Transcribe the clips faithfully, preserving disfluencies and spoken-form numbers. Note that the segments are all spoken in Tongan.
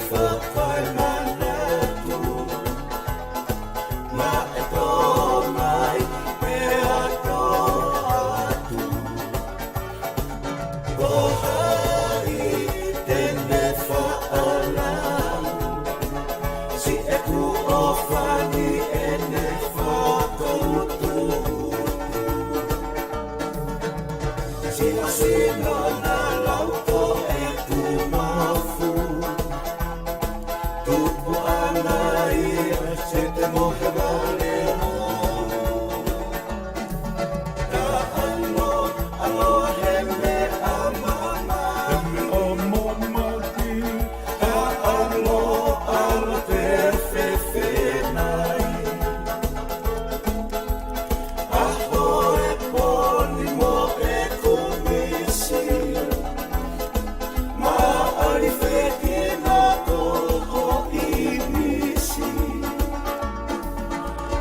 Fakamanatu, naʻe tō mai pea tō atu. Ko hai te ne faʻa lau, siʻeku ʻofa ni ʻene fakautuutu. Sino sino na lau ko e tumafu. Tupu ana ia se te mohe vale. Ka ʻalo, ʻalo he meʻa mama. He meʻa mama ki. Ka ʻalo, ʻalo te fefenai. ʻAho e poni mo e komisi. Maʻali fekina ko ho ʻinisi.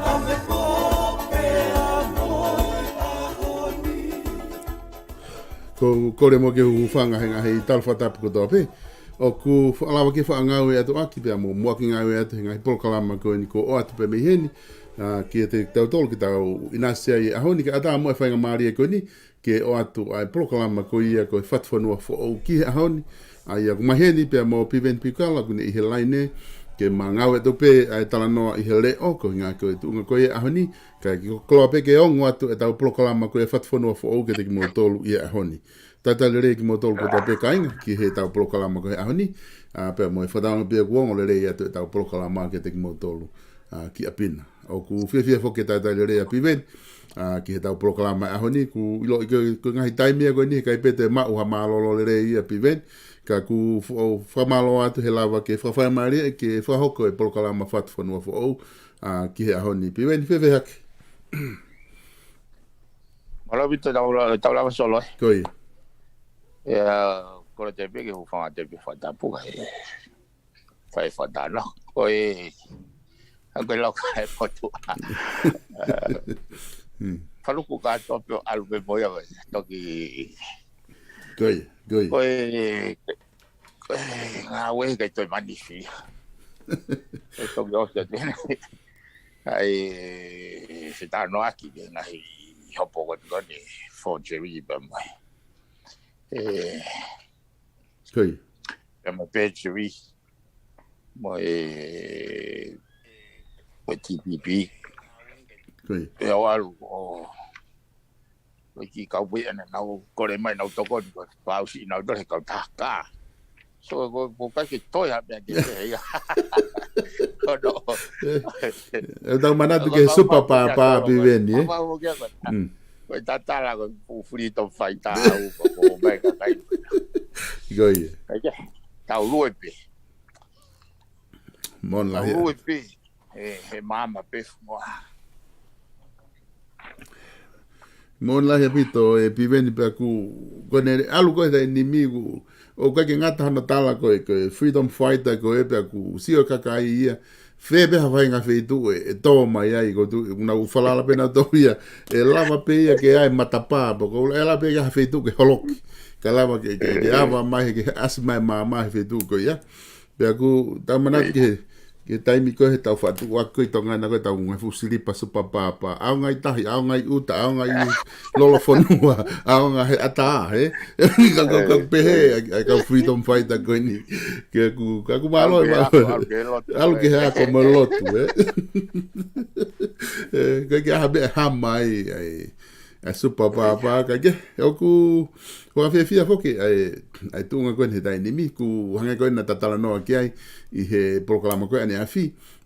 ʻA me ko pea mo e ʻaho ni. Ko, kole mo ke hūfanga he ngaahi tala fakatapu kotoa pē. ʻOku faʻa lava ke faʻa ngāue atu ʻaki pea mo muʻaki ngāue atu he ngaahi polokalama ko eni kuo ʻoatu pē mei heni. ʻA, kiate kitautolu ke tau ʻinasi ai he ʻaho ni, kae ʻatā mo e faingamālie ko eni ke ʻoatu ʻa e polokalama ko ia ko e Fatufonua Foʻou ki he ʻaho ni. ʻA ia ʻoku ʻomai heni pea mo Piveni Piukala ʻoku ne ʻi he laine ke ma ngāue atu pē ʻa e talanoa ʻi he leʻo ko e ngaahi ko e tuʻunga ko ia ʻaho ni. Kae kei koloa pē ke ongo atu ʻetau polokalama ko e Fatufonua Foʻou kiate kimoutolu ʻi he ʻaho ni. Talitali lelei kimoutolu kotoa pē kāinga ki heʻetau polokalama ko e ʻaho ni. ʻA, pea mo e fakatauange pē ʻoku ongo lelei atu ʻetau polokalama kiate kimoutolu, ʻa, ki ʻapi na. ʻOku fiefia foki ke talitali lelei ʻa Piveni, ʻa, ki heʻetau polokalama ʻaho ni, ʻoku ʻiloʻi ko e, ko e ngaahi taimi ia ko eni he ʻikai pē te maʻu ha mālōlō lelei ia Piveni, ka ʻoku fo-, fakamālō atu he lava ke fakafaingamālie ke fakahoko e polokalama Fatufonua Foʻou, ʻa, ki he ʻaho ni Piveni, fēfē hake? Mālō ʻaupito, tau la-, tau lava solo, ē? Ko ia. ʻIa, kole atu pē ke hūfanga atu pē fakatapu, kae fai fakatātā. Ko e, ʻa ko e lau ka e potu. Hmm. Faluku ka tope ʻo ʻalu pē mo ia, toki. Ko ia, ko ia. Ko e, ko e ngāue ʻikai toe manisi. Ko e toki ʻosi atu eni. ʻAi, se tano aki ke ngaahi hopo ko eni, ko eni, forgery pē mai. ʻE, Ko ia. Pea mo e perjury, mo e, mo e T P P. Ko ia. Pea ʻalu ʻo, ʻo e kiʻi kau pē ʻana nau kole mai nau tokoni ko e pausi nau tole kau taka. So, ko, ko e ʻikai ke toe ha meʻa ke pehē ia. Ko no. ʻE, ʻe tau manatu ki he Super Pāpā Piveni, ē? Pāpā mo kia ko. Mm. Ko e tatala ko e fuʻu freedom fighter au, ko, ko mai ka kai. Ko ia. Kae kehe, tau lue pē. Moʻoni lahi. Tau lue pē. He, he māmā pē fua. Moʻoni lahi ʻaupito ē Piveni pea ʻoku, ko ʻene ʻalu ko ē he taimi ni ʻoku, ʻoku ʻikai ke ngata hano tala ko e, ko e freedom fighter ko ē pea ʻoku sio e kakai ia, fē pē ha faʻahinga feituʻu ʻe, ʻe tō mai ai, ko tu, ʻoku nau falala pē nautolu ia, ʻe lava pē ia ke ʻai matapā, pea ko e lava pē ke ʻai ha feituʻu ke holoki. Ka lava ke, ke, ke ava mai, ke ʻasi mai māmā he feituʻu ko ia. Pea ʻoku tau manatu ki he, ki he taimi ko ē he tau faʻa tuʻu ʻaki ko ē ʻi Tonga na ko e tau ngaahi fuʻu silipa Super Pāpā. ʻAonga ʻi tahi, ʻaonga ʻi ʻuta, ʻaonga ʻi lolofonua, ʻaonga he ʻatā, ē? Ka, ka, ka pehē, ʻa, ʻa, kau freedom fighter ko eni. Ke ʻoku, ka ʻoku mālō, ʻalu ke mālō. Ako, ʻalu ke ako mo e lotu, ē? Ē, ko e ke aha meʻa hama ai, ai. ʻA e Super Pāpā, kae kehe, ʻoku, ʻoku fiefia foki, ʻa e, ʻa e tuʻunga ko eni he taimi ni, ʻoku hangē ko ena ta talanoa ki ai, ʻi he polokalama ko ē ʻaneafi,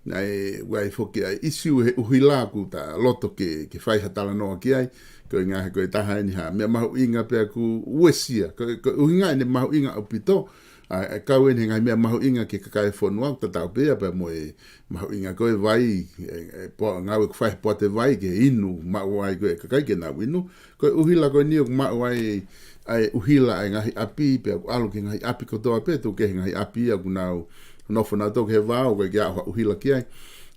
ʻa e, ʻoku ʻi ai foki ʻa e ʻisiū he ʻuhila ʻoku ta loto ke, ke fai ha talanoa ki ai, ko e ngaahi ko e taha eni ha, meʻa mahuʻinga pea ʻoku uesia, ko, ko e ʻuhinga ʻene mahuʻinga ʻaupito, ʻa, ʻa e kau eni he ngaahi meʻa mahuʻinga ki he kakai e fonua, tatau pē ia pea mo e mahuʻinga ko e vai, ʻe, ʻe, po-, ngāue ʻoku fai he poate vai ke inu, maʻu ai ko e kakai ke nau inu. Ko e ʻuhila ko eni ʻoku maʻu ai, ʻa e ʻuhila ʻa e ngaahi ʻapi, pea ʻoku ʻalu ki he ngaahi ʻapi kotoa pē, tuku kehe ngaahi ʻapi ia ʻoku nau, nofo nautolu ki he vao, ʻoku ʻikai ke ʻi ai ha ʻuhila ki ai.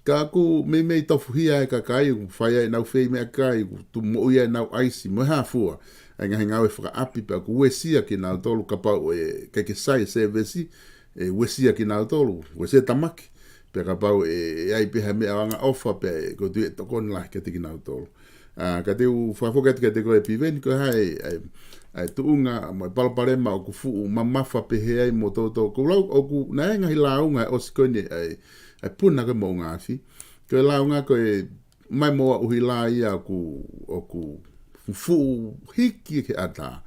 Ka ʻoku meimei tofuhia e kakai, ʻoku fai ai ʻenau fei meʻakai, ʻoku tuʻu moʻui ai ʻenau ʻaisi, mo e hā fua. ʻA e ngaahi ngāue fakaʻapi pea ʻoku uesia kinautolu kapau ʻe ʻikai ke sai e sēvesi, ʻe uesia kinautolu, uesia tamaki. Pea kapau ʻe, ʻe ʻi ai pē ha meʻa ʻo angaʻofa pea ʻe, ko e tui ʻe tokoni lahi kiate kinautolu. ʻA, ka te u fakafoki atu kiate koe Piveni, ko e hā e, ʻa e, ʻa e tuʻunga mo e palopalema ʻoku fuʻu mamafa pehē ai mo toutou. Ko e lau, ʻoku, naʻe ngaahi lāunga ʻosi ko eni ʻa e, ʻa e puna ko ē mo ngaahi. Ko e lāunga ko e mai mo ʻUhila ia ʻoku, ʻoku fuʻu hiki ke ʻatā.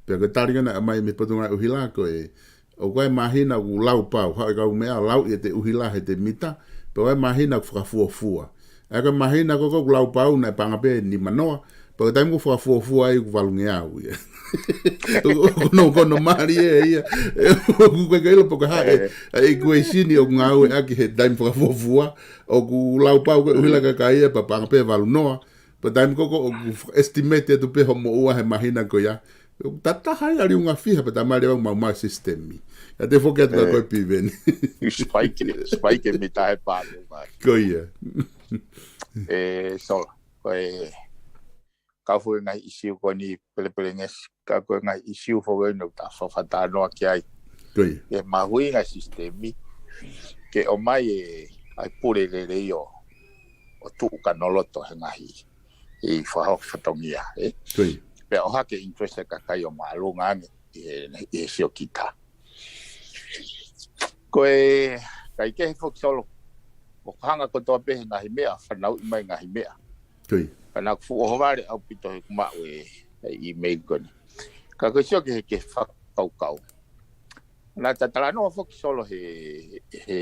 Pea ko e tali ko ē naʻe ʻomai mei he Potungāue ʻUhila ko e, ʻoku ʻi ai e māhina ʻoku laupau, haʻu e kau meʻa, lau ʻiate ʻUhila he te mita, pea ʻoku ʻi ai e māhina ʻoku fakafuofua. ʻA ia ko e māhina ko ē ʻoku laupau naʻe paʻanga pē nimanoa, pea ko e taimi ʻoku fakafuofua ai ʻoku valungeau ia. ʻOku, ʻoku no, ʻoku no mali e ia. ʻOku ʻikai ke ʻilo pe ko e hā e, ʻa e equation ʻoku ngāueʻaki he taimi fakafuofua, ʻoku laupau ko ē ʻUhila kakai ia pea paʻanga pē valunoa, pea taimi ko ē ʻoku estimate atu pē hoʻo moʻua he māhina ko ia. ʻOku tataha ia liunga fiha pea tā mai leva ʻoku maumau e sisitemi. ʻA ia te u foki atu kiate koe Piveni. Spike, spike mita e pā. Ko ia. ʻE, Solo, ko e kau foʻi ngaahi ʻisiū ko eni pelepelengesi, ka ko e ngaahi ʻisiū foʻi eni ʻoku ta fakatalanoa ki ai. Ko ia. ʻE mahuʻinga e sisitemi, ke ʻomai e, ʻa e pule lelei ʻo, ʻo tuʻu kanoloto he ngaahi, ʻi fakahoko fatongia, ē? Ko ia. Pea ʻohake interest e kakai ʻo māʻolunga ange, ʻi he, ʻi he siokita. Ko e, ʻikai ke he foki Solo, ʻoku hanga kotoa pē he ngaahi meʻa, fanauʻi mai ngaahi meʻa. Ko ia. Ka naʻa ku fuʻu ʻohovale ʻaupito he ʻoku maʻu e, e email ko eni. Ka ko e sio ki he, ki he fakakaukau. Naʻa ta talanoa foki Solo he, he,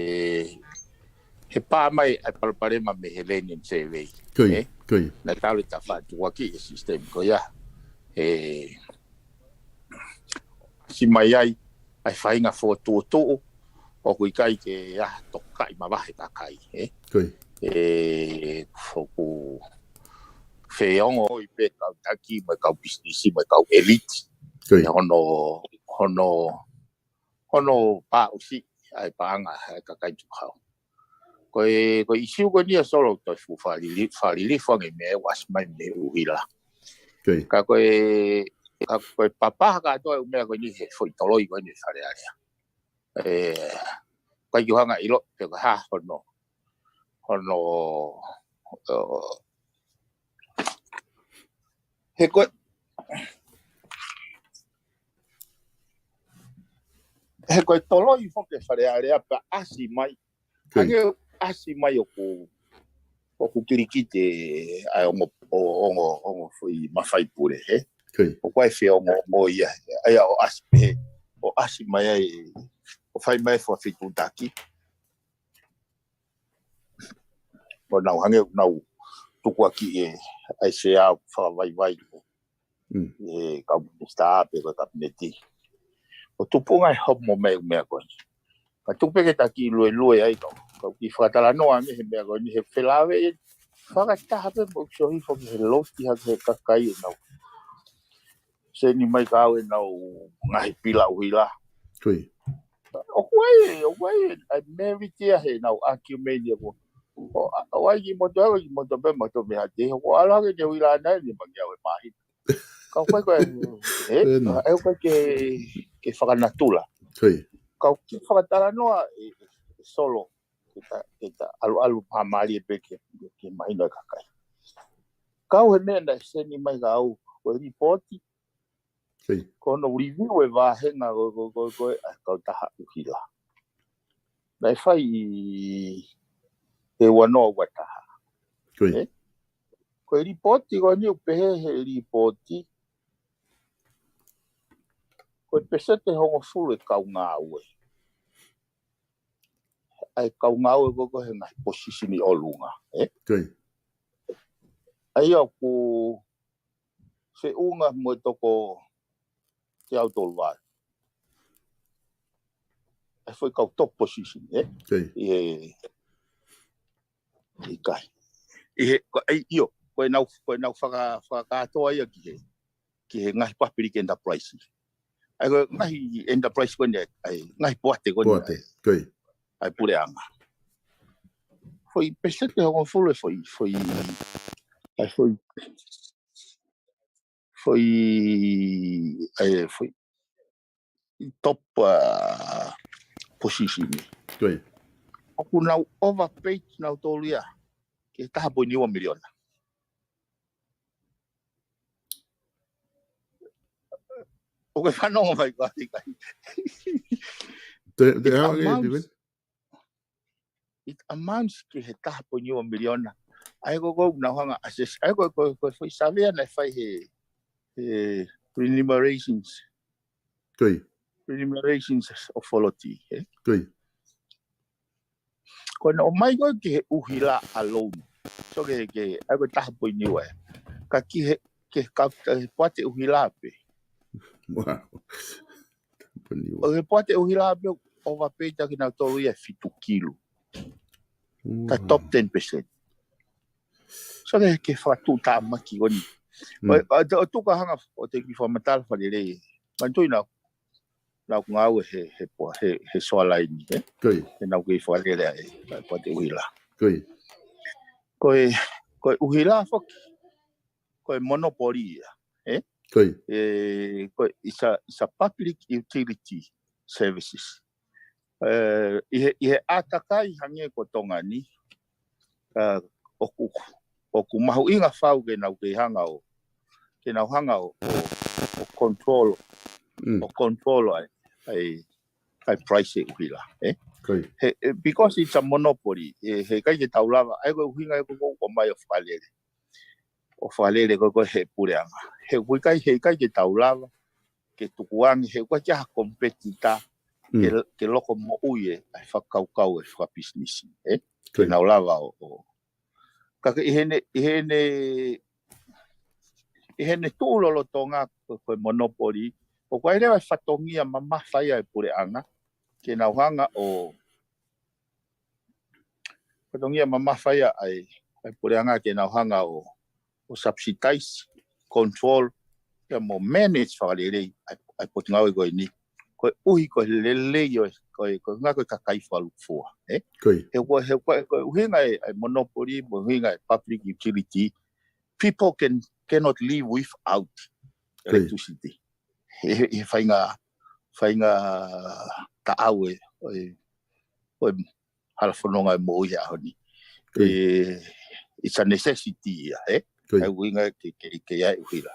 he pā mai ʻa e palopalema mei he Land and Survey. Ko ia, ē? Ko ia. Naʻa ta lele ta faʻa tukuakiʻi e sisitemi ko ia. He, ʻasi mai ai, ʻa e faʻahinga fokotuʻutuʻu, ʻoku ʻikai ke ʻi ai ha tokaʻi mavahe kakai, ē? Ko ia. ʻE, ʻoku feongoʻi pē kau taki, mo e kau pisinisi, mo e kau elite. Ko ia. ʻE hono, hono, hono pāʻusi, ʻa e paʻanga, ʻa e kakai tukuhau. Ko e, ko e ʻisiū ko eni ia Solo ʻoku toe fuʻu fakalili-, fakalilifu ange meʻa ʻoku ʻasi mai mei ʻUhila. Ko ia. Ka ko e, ka ko e papaha kātoa e ʻū meʻa ko eni he foʻi toloi ko eni Fale Alea. ʻE, ʻikai ke u hanga ʻo ʻilo pe ko e hā hono, hono, ʻo, he ko e, he ko e toloi foki e Fale Alea pea ʻasi mai. Ko ia. Hangē ʻoku ʻasi mai ʻoku, ʻoku kilikiti ʻa e ongo, ʻo, ongo, ongo foʻi mafai pule, ē? Ko ia. ʻOku ʻi ai e feongoongo ia, ʻa ia ʻoku ʻasi pē, ʻoku ʻasi mai ai, ʻoku fai mai e fakafetuʻutaki. ʻO nau hangē, nau tukuakiʻi e, ʻa e sea ʻoku fakavaivai. Mm. ʻE kau minisitā pe ko e kapineti. ʻO tupunga e homo mai e meʻa ko eni. Ka tuku pē ke ta kiʻi luelue ai kau. Kau kiʻi fakatalanoa ange he meʻa ko eni he felāveʻi. Fakataha pē mo ʻeku sio hifo ki he lotu hake he kakai ʻenau seni mai kiate au ʻenau ngaahi pila ʻUhila. Ko ia. ʻOku ʻi ai, ʻoku ʻi ai, ʻa e merit ia heʻenau argument ia ko. ʻO, ʻo ʻai kimoutolu, ʻai kimoutolu pē, moutolu mei ha te, ʻoku ʻalu hake ne ʻUhila ʻanai, ne mangi au e māhina. Ka ʻoku ʻikai ko e, ē, Ena. ʻa e ʻoku ʻikai ke, ke fakanatula. Ko ia. Ka ʻoku kiʻi fakatalanoa e, e Solo, ke ta, ke ta ʻaluʻalu māmālie pē ke, ke mahino e kakai. Kau he meʻa naʻe seni mai kiate au, ko e lipooti, Ko ia. Ko hono review e vāhenga ko, ko, ko, ko e, ʻa e kautaha ʻUhila. Naʻe fai ʻi he ua noa ua taha. Ko ia. Ē? Ko e lipooti ko eni ʻoku pehē he lipooti, ko e peseti hongofulu e kau ngāue. ʻA e kau ngāue ko, ko e he ngaahi position ʻi ʻolunga, ē? Ko ia. ʻA ia ʻoku feʻunga mo e toko teau tolu valu. ʻA e foʻi kau top position, ē? Ko ia. ʻI he, ʻikai. ʻI he, ko, ʻai, ʻio, ko ʻenau, ko ʻenau faka-, fakakātoa ia ki he, ki he ngaahi public enterprise. ʻA e ko e ngaahi enterprise ko eni, ʻa e ngaahi poate ko eni. Poate, ko ia. ʻA e puleʻanga. Foʻi peseti hongofulu e foʻi, foʻi, ʻa e foʻi, foʻi, ʻa e foʻi top, ʻa, position ni. ʻOku nau overpaid nautolu ia ki he taha poini ua miliona. ʻOku ke fanongo mai ko ā, ʻikai? It amounts ki he taha poini ua miliona. ʻA ia ko ē ʻoku nau hanga ʻo assess, ʻa ia ko e, ko e, ko e foʻi savea naʻe fai he, he remunerations. Remunerations Authority, ē? Ko ʻene ʻomai ko ē ki he ʻuhila alone. So ki he, ki he, ʻa ia ko e taha poini ua ē. Ka ki he, ki he ka, ki he poate ʻuhila pē. ʻO he poate ʻuhila pē ʻoku overpaid ʻaki nautolu ia ʻe fitu kilu. Ka top ten percent. So ki he, ki he fakatuʻutāmaki ko eni. ʻO, ʻo, ʻo tuku hanga ʻo te kiʻi fakamatala fakalelei. Manatuʻi naʻa ku ngāue he, he, he, he Shoreline, ē? He naʻa ku kei fakalele ai, ʻa e poate ʻuhila. Ko e, ko e ʻuhila foki, ko e monopoly ia, ē? Ko e, it's a, it's a public utility services. ʻI he, ʻi he ʻātakai hangē ko Tonga ni, ʻoku, ʻoku mahuʻinga fau ke nau kei hanga ʻo, ke nau hanga ʻo, ʻo, ʻo control, ʻo control ʻa e, ʻa e, ʻa e price ʻe ʻuhila, ē? He, he, because it's a monopoly, he, heʻikai ke tau lava, ʻa ia ko e ʻuhinga ē ko ē ʻoku ʻomai ʻo fakalele. ʻO fakalele ko ē ko ē he puleʻanga. He ʻoku ʻikai, heʻikai ke tau lava ke tukuange, he ʻoku ʻikai ke ʻi ai ha competitor ke, ke loko moʻui ʻa e fakakaukau ʻa e fakapisinisi, ē? Ke nau lava ʻo, ʻo. Ka ke ʻi heʻene, ʻi heʻene, ʻi heʻene tuʻu lolotonga ko e, ko e monopoly, ʻoku ʻi ai leva e fatongia mamafa ia ʻa e puleʻanga ke nau hanga ʻo, fatongia mamafa ia ʻa e, ʻa e puleʻanga ke nau hanga ʻo, ʻo subsidize, control, pea mo manage fakalelei ʻa e, ʻa e potungāue ko eni. Koeʻuhi ko e lelei ʻo e, ko e, ko e ngaahi ko e kakai fakalūkufua, ē? He ko e, he ko e, ko e ʻuhinga ē, ʻa e monopoly, mo e ʻuhinga ʻa e public utility, people can, cannot live without electricity. He, he, he faʻahinga, faʻahinga taʻau ē, ʻo e, ʻo e hala fononga ʻo e moʻui he ʻaho ni. It's a necessity ia, ē? ʻA e ʻuhinga ke, ke, ke ʻi ai e ʻuhila.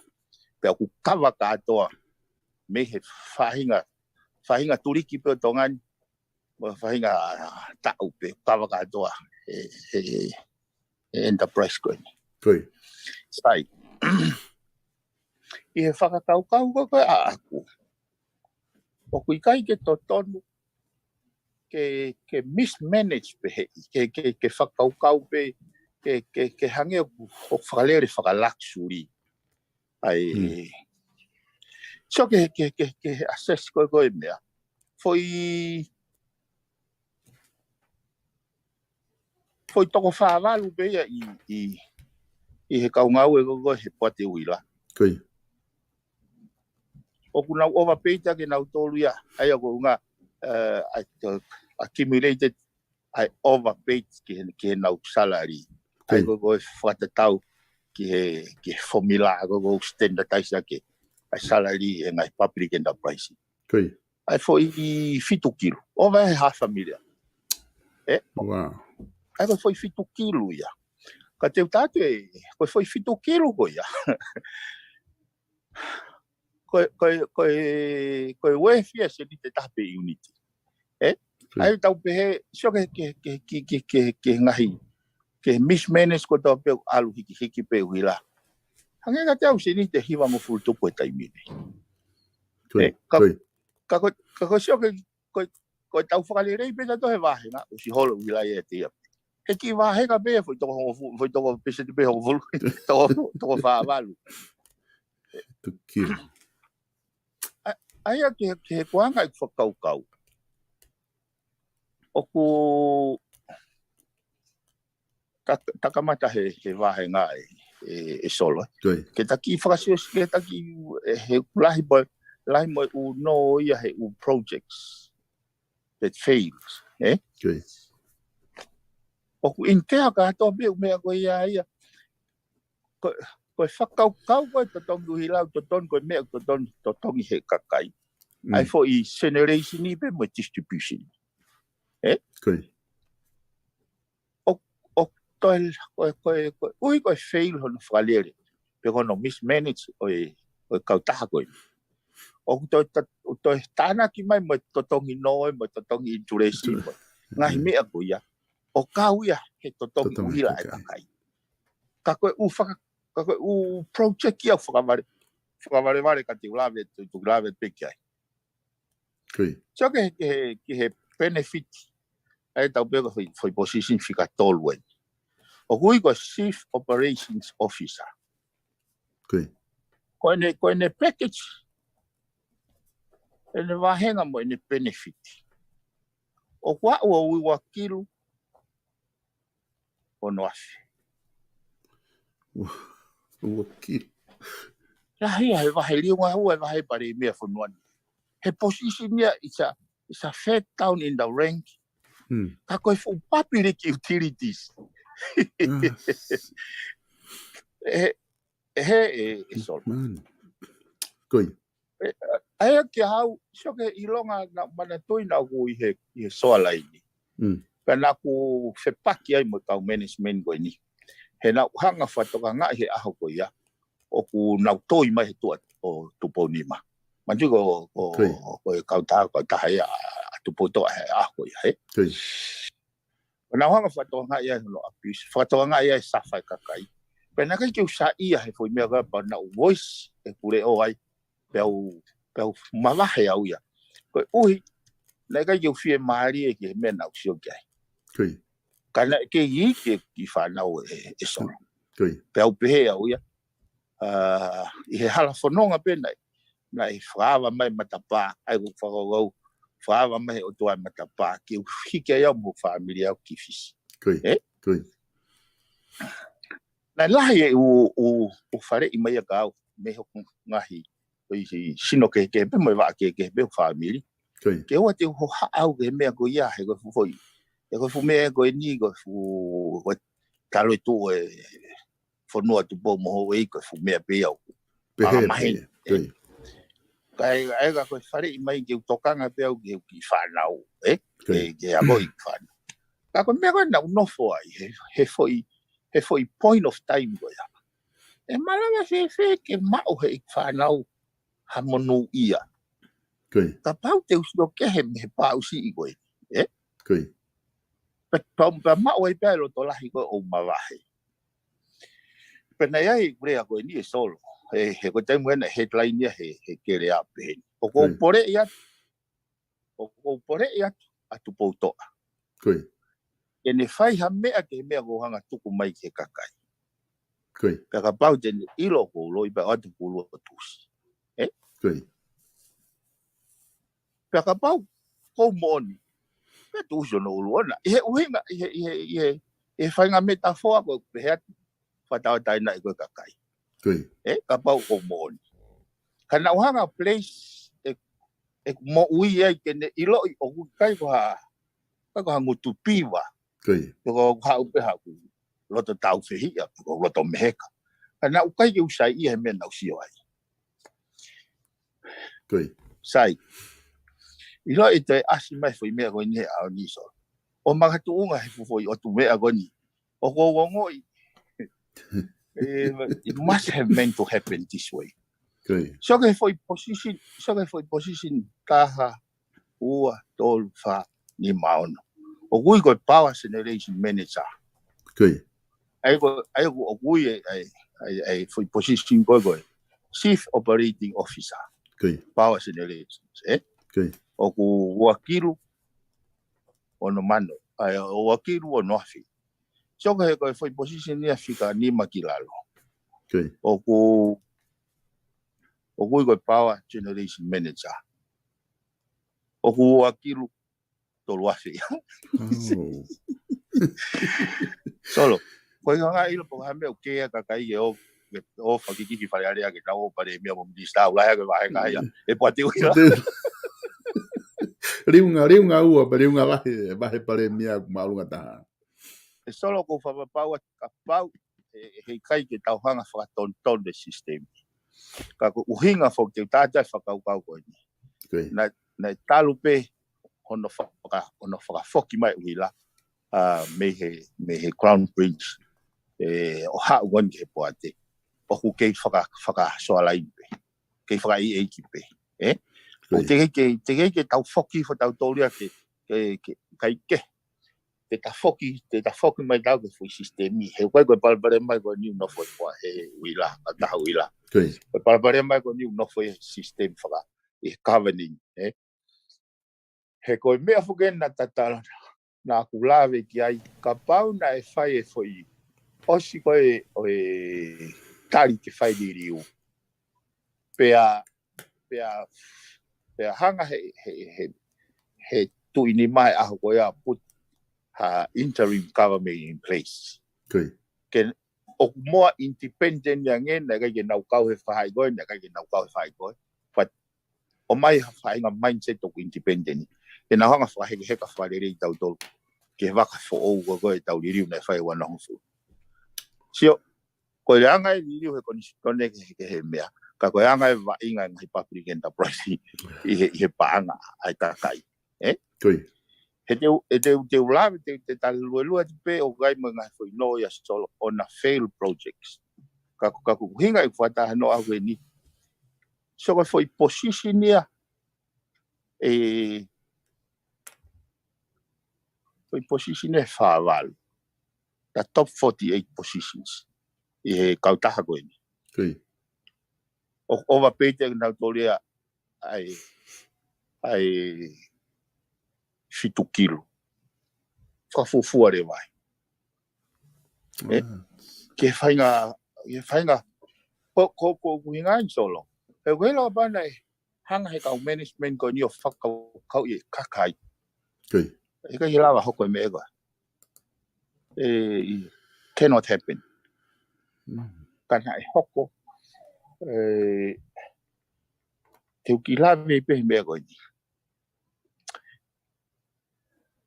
Pea ʻoku kava kātoa mei he faʻahinga, faʻahinga tuliki pē ʻo Tonga ni, mo e faʻahinga taʻu pē, kava kātoa he, he, he enterprise ko eni. Sai. ʻI he fakakaukau ko ē ʻaʻaku, ʻoku ʻikai ke totonu ke, ke mismanage pē he, ke, ke, ke fakakaukau pē, ke, ke, ke hangē ʻoku, ʻoku fakalele fakaluxury. ʻA e, so ke, ke, ke, ke assess ko ē ko e meʻa. Foʻi, foʻi toko fā valu pē ia ʻi, ʻi, ʻi he kau ngāue ko ē ko ē he poate ʻuhila. ʻOku nau overpaid ʻaki nautolu ia, ʻa ia ko e ʻuhinga, ʻa e, accumulated ʻa e overpaid ki he, ki heʻenau salary. ʻA ia ko e, ko e fakatatau ki he, ki he formula ko ē ʻoku standardize ʻaki ʻa e salary ʻa e ngaahi public enterprise. ʻA e foʻi fitu kilu. Over he half a million. Ē? ʻA e ko e foʻi fitu kilu ia. Ka te u tala atu ē, ko e foʻi fitu kilu ko ia. Ko e, ko e, ko e, ko e uefi ia seniti ʻe taha pē unit. Ē? ʻA ia tau pehē, sio ki he, ki he, ki he, ki he, ki he, ki he ngaahi, ki he mismanage ko ē tau pehē ʻalu hiki, hiki pē ʻuhila. Hangē kiate au seniti ʻe hivangofulu tupu he taimi ni. Ē? Ka, ka ko, ka ko sio ki he, ko, ko e tau fakalelei pē tautolu he vāhenga, ʻosi holo ʻuhila ia ʻiate ia. He kiʻi vāhenga pē, foʻi toko hongofulu, foʻi toko peseti pē hongofulu, toko, toko fā valu. ʻA, ʻa ia ki he, ki he kuonga ʻeku fakakaukau. ʻOku ta-, ta kamata he, he vāhenga ē, ē, ē Solo. Ke taki fakasio, ke taki, ē, he lahi mo, lahi mo e ʻū nō ia he ʻū projects that fails, ē? ʻOku ʻikai ke kātoa pē ʻū meʻa ko ia ia. Ko, ko e fakakaukau ko ē totongi ʻuhila, totonu ko e meʻa totongi, totongi he kakai. ʻA e foʻi generation ni pē mo e distribution. ʻE? Ko ia. ʻO, ʻo toe, ko e, ko e, ko e, ʻuhi ko e fail hono fakalele. Pe ko hono mismanage ʻo e, ʻo e kautaha ko eni. ʻOku toe, ta-, ʻo toe tānaki mai mo e totongi noe, mo e totongi interest, mo e ngaahi meʻa ko ia. ʻO kau ia he totongi ʻuhila ʻa e kakai. Ka ko e ʻū faka-, ka ko e ʻū project ia ʻoku fakavale, fakavalevale ka te u lave, te u lave pē ki ai. Ko ia. So ki he, ki he, ki he benefit, ʻa ʻetau pē ko e foʻi, foʻi position fika tolu eni. ʻOku ui ko e Chief Operations Officer. Ko ia. Ko ʻene, ko ʻene package, ʻene vāhenga mo ʻene benefit. ʻOku aʻu ʻo ua kilu ono afe. Ua, ua kilu. Lahi ia he vahe liunga ua he vahe palēmia fonua ni. He position ia, it's a, it's a third down in the rank. Hmm. Ka ko e fuʻu public utilities. Ah, ʻE, ʻe he, ʻe, ʻe Solo. Man. Ko ia. ʻA ia ke hau, so ke ʻilonga naʻa ku manatuʻi naʻa ku ʻi he, ʻi he soa laini. Mm. Pea naʻa ku fepaki ai mo ʻetau management ko eni. He naʻa ku hanga fakatokangaʻi he ʻaho ko ia. ʻOku nau toi mai he tuʻa ʻo Tupou Nima. Manatuʻi ko, ko, Ko ia. ko e kautaha, kautaha ia ʻa Tupoutoʻa he ʻaho ko ia, ē? Ko ia. Pea naʻa ku hanga fakatokangaʻi ai hono abuse, fakatokangaʻi ai e safa e kakai. Pea naʻe ʻikai ke u saiʻia he foʻi meʻa ko ia pea naʻa ku voice ʻeku leʻo ai. Pea u, pea u mavahe au ia. Koeʻuhi, naʻe ʻikai ke u fiemālie ki he meʻa naʻa ku sio ki ai. Ko ia. Ka naʻe kei iiki e kiʻi fānau ē, ʻe Solo. Ko ia. Pea u pehē au ia. ʻA, ʻi he hala fononga pē naʻe, naʻe fakaava mai matapā, ʻa ia ko e fakakaukau, fakaava mai he ʻOtua e matapā, ke u hiki ai au mo e fāmili au ki Fisi. Ko ia. Ē? Ko ia. Naʻe lahi e ʻū, ʻū, ʻū faleʻi mai ia kia au, mei hoku ngaahi, ʻo ʻi sino kehekehe pē, mo e vaʻa kehekehe pē ʻo e fāmili. Ko ia. Ke ʻoua te u hohaʻa au ki he meʻa ko ia, he ko e fuʻu foʻi. He ko e fuʻu meʻa ko eni, ko e fuʻu, ko e talo e tuʻu e fonua Tupou mo Houʻeiki, ko e fuʻu meʻa pē ia ʻoku. Pehē, Ala maheni. Pehē. Ko ia. Ka e, ʻa ia ka ko e faleʻi mai ke u tokanga pē au ki he kiʻi fānau, ē? Ko ia. Ke, ke akoʻi fānau. Ka ko e meʻa ko ē naʻa ku nofo ai, he, he foʻi, he foʻi point of time ko ia. ʻE malava fēfē ke maʻu he kiʻi fānau ha monūʻia. Ko ia. Kapau te u sio kehe mei he pāʻusiʻi ko ē, ē? Ko ia. Pea, pea, pea maʻu ai pē ʻa e loto lahi ko ē ʻo mavahe. Pea naʻe ʻi ai e lea ko eni ʻe Solo. He, he ko e taimi ena headline ia he, he kelea pehē ni. ʻOku ou Mm. poleʻi atu. ʻOku ou poleʻi atu ʻa Tupoutoʻa. Ko ia. Ke ne fai ha meʻa ki he meʻa ʻoku ou hanga tuku mai ki he kakai. Ko ia. Pea kapau te ne ʻilo ʻoku ou loi pea ʻoatu pulu ʻo tusi. Ko ia. Pea kapau ʻoku ou moʻoni. Pea tusi hono ʻulu ʻona. ʻI he ʻuhinga, ʻi he, ʻi he, ʻi he, ʻi he faʻahinga metafoa ko ē pehē atu. Fakatauʻatāinaʻi ko ē kakai. Ko ia. Ē, kapau ʻoku ou moʻoni. Ka naʻa ku hanga place ʻe, ʻeku moʻui ai ke ne ʻiloʻi ʻoku ʻikai ko ha, ʻikai ko ha ngutu piva. Ko ia. Ko, ko haʻu pē haʻaku loto tāufehiʻa, ko loto meheka. Ka naʻa ku ʻikai ke u saiʻia he meʻa naʻa ku sio ai. Ko ia. Sai. ʻIloʻi ʻe toe ʻasi mai foʻi meʻa ko eni he ʻaho ni Solo. ʻO makatuʻunga he fuʻu foʻi ʻotu meʻa ko eni. ʻOku ou ongoʻi. Eh, it must have meant to happen this way. Ko ia. So ke foʻi position, so ke foʻi position taha, ua, tolu, fā, nima, ono. ʻOku ui ko e Power Generation Manager. Ko ia. ʻA ia ko, ʻa ia ko ʻoku ui e, ʻa e, ʻa e, ʻa e foʻi position ko ē ko e Chief Operating Officer. Ko ia. Power Generation, ē? Ko ia. ʻOku ua kilu, ono mano. ʻA ia, ua kilu, ono afe. So ke he ko e foʻi position ia fika nima ki lalo. Ko ia. ʻOku, ʻoku ui ko e Power Generation Manager. ʻOku ua kilu, tolu afe. Oh. Solo. Ko e ngaahi ʻilo pē ko ha meʻa ʻoku ke ia kakai ke ō, ke ō fakikiki Fale Alea ke tau ō palēmia mo minisitā ʻo lahi ke vahe kaia. ʻE poate ui la. Liunga, liunga ua, pea liunga vahe, vahe palēmia ʻoku māʻolunga taha. ʻE Solo ʻoku ou fakapapau atu kapau, ʻe, ʻe heʻikai ke tau hanga fakatonutonu e system. Ka ko e ʻuhinga foki te u tātā e fakakaukau ko eni. Ko ia. Naʻe, naʻe talu pē hono faka, hono fakafoki mai ʻUhila, ʻa, mei he, mei he Crown Prince, ē, ʻo haʻu ko eni ki he poate. ʻOku kei faka, fakasoalaini pē. Kei fakaʻeiʻeiki pē. Ē? ʻOku teʻeki ke, teʻeki ke tau foki, fo tau tōlia ke, ke, ke, kai ke. Te ta foki, te ta foki mai tau ki he foʻi sisitemi. He ko e, ko e palopalema ko eni ʻoku nofo he poa, he ʻUhila, ʻa taha ʻUhila. Ko e palopalema ko eni ʻoku nofo he sisitemi faka, ʻi he governing, ē? He ko e meʻa foki ena tatala, naʻa ku lave ki ai, kapau naʻe fai e foʻi, ʻosi ko e, ʻo e tali ke fai liliu. Pea, pea, pea hanga he, he, he, he tuʻi nima he ʻaho ko ia put ha interim government in place. Ke ʻoku more independent ia ange, naʻe ʻikai ke nau kau he faʻahi ko ē, naʻe ʻikai ke nau kau he faʻahi ko ē. But ʻomai ha faʻahinga mindset ʻoku independent. Ke nau hanga fakahekeheka fakalelei tautolu ki he vaka foʻou ko ē ʻetau liliu naʻe fai ua noa hongofulu. Sio, ko e anga e liliu he konisitūtone ke, ke he meʻa. Ka ko e anga e vaʻinga e ngaahi public enterprise ʻi he, ʻi he paʻanga ʻa e kakai. Ē? He te u, he te u, te u lave, te, te ta luelue atu pē ʻo kai mo e ngaahi foʻi noa ia Solo on a failed projects. Ka ko, ka ko e ʻuhinga ʻeku fakataha noa au eni. So ko e foʻi position ia, ē, foʻi position ʻe fā valu. The top forty-eight positions ʻi he kautaha ko eni. ʻO, ʻo va pē te nau tōlia ʻa e, ʻa e fitu kilu. Fakafuofua leva ai. Ē? Ke faʻahinga, ke faʻahinga, ko, ko, ko, ko e ʻuhinga ia Solo. He ko e lau pana ē, hanga he kau management ko eni ʻo fakakaukauʻi e kakai. ʻE ʻikai lava hoko e meʻa ko ē. Ē, it cannot happen. Ka naʻe hoko, ē, te u kiʻi lave pē he meʻa ko eni.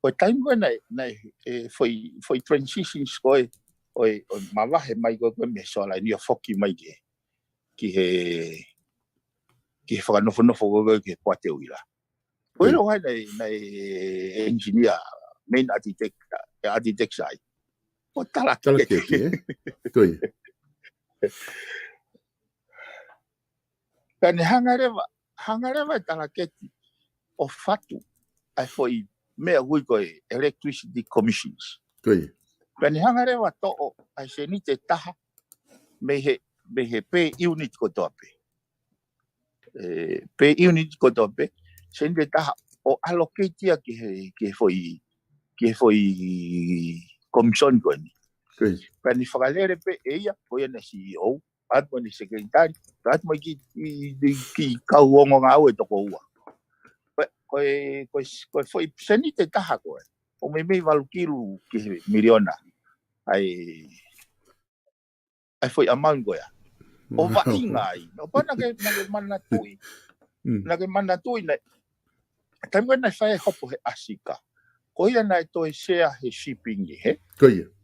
Ko e taimi ko ē naʻe, naʻe, ē, foʻi, foʻi transitions ko ē, ʻo e, ʻo e mavahe mai ko ē ko ē mei he Soalaini ʻo foki mai ki he, ki he, ki he fakanofonofo ko ē ko ē ki he poate ʻUhila. Ko e ʻilo ai naʻe, naʻe engineer, main architect, ē, architect sai. ʻO Talakeke. Talakeke, ē? Pea ne hanga leva, hanga leva ʻe Talakeke ʻo fatu ʻa e foʻi meʻa ʻoku ui ko e electricity commissions. Pea ne hanga leva toʻo ʻa e seniti ʻe taha mei he, mei he per unit kotoa pē. Ē, per unit kotoa pē, seniti ʻe taha ʻo allocate ia ki he, ki he foʻi, ki he foʻi commission ko eni. Pea ne fakalele pē ʻe ia, ko ia naʻe C E O, atu mo ʻene sekelitali, atu mo e kiʻi, kiʻi, kiʻi kau ongo ngāue ʻe toko ua. Ko e, ko e, ko e, ko e foʻi seniti ʻe taha ko ē, ʻo meimei valu kilu ki he miliona. ʻAi, ʻai foʻi amount ko ia. ʻO vaʻinga ai. ʻO pea naʻa ke, naʻa ke manatuʻi. Naʻa ke manatuʻi naʻe. Taimi ko ē naʻe fai e hopo he ʻAsika. Ko ia naʻe toe sea he shipping ē, he?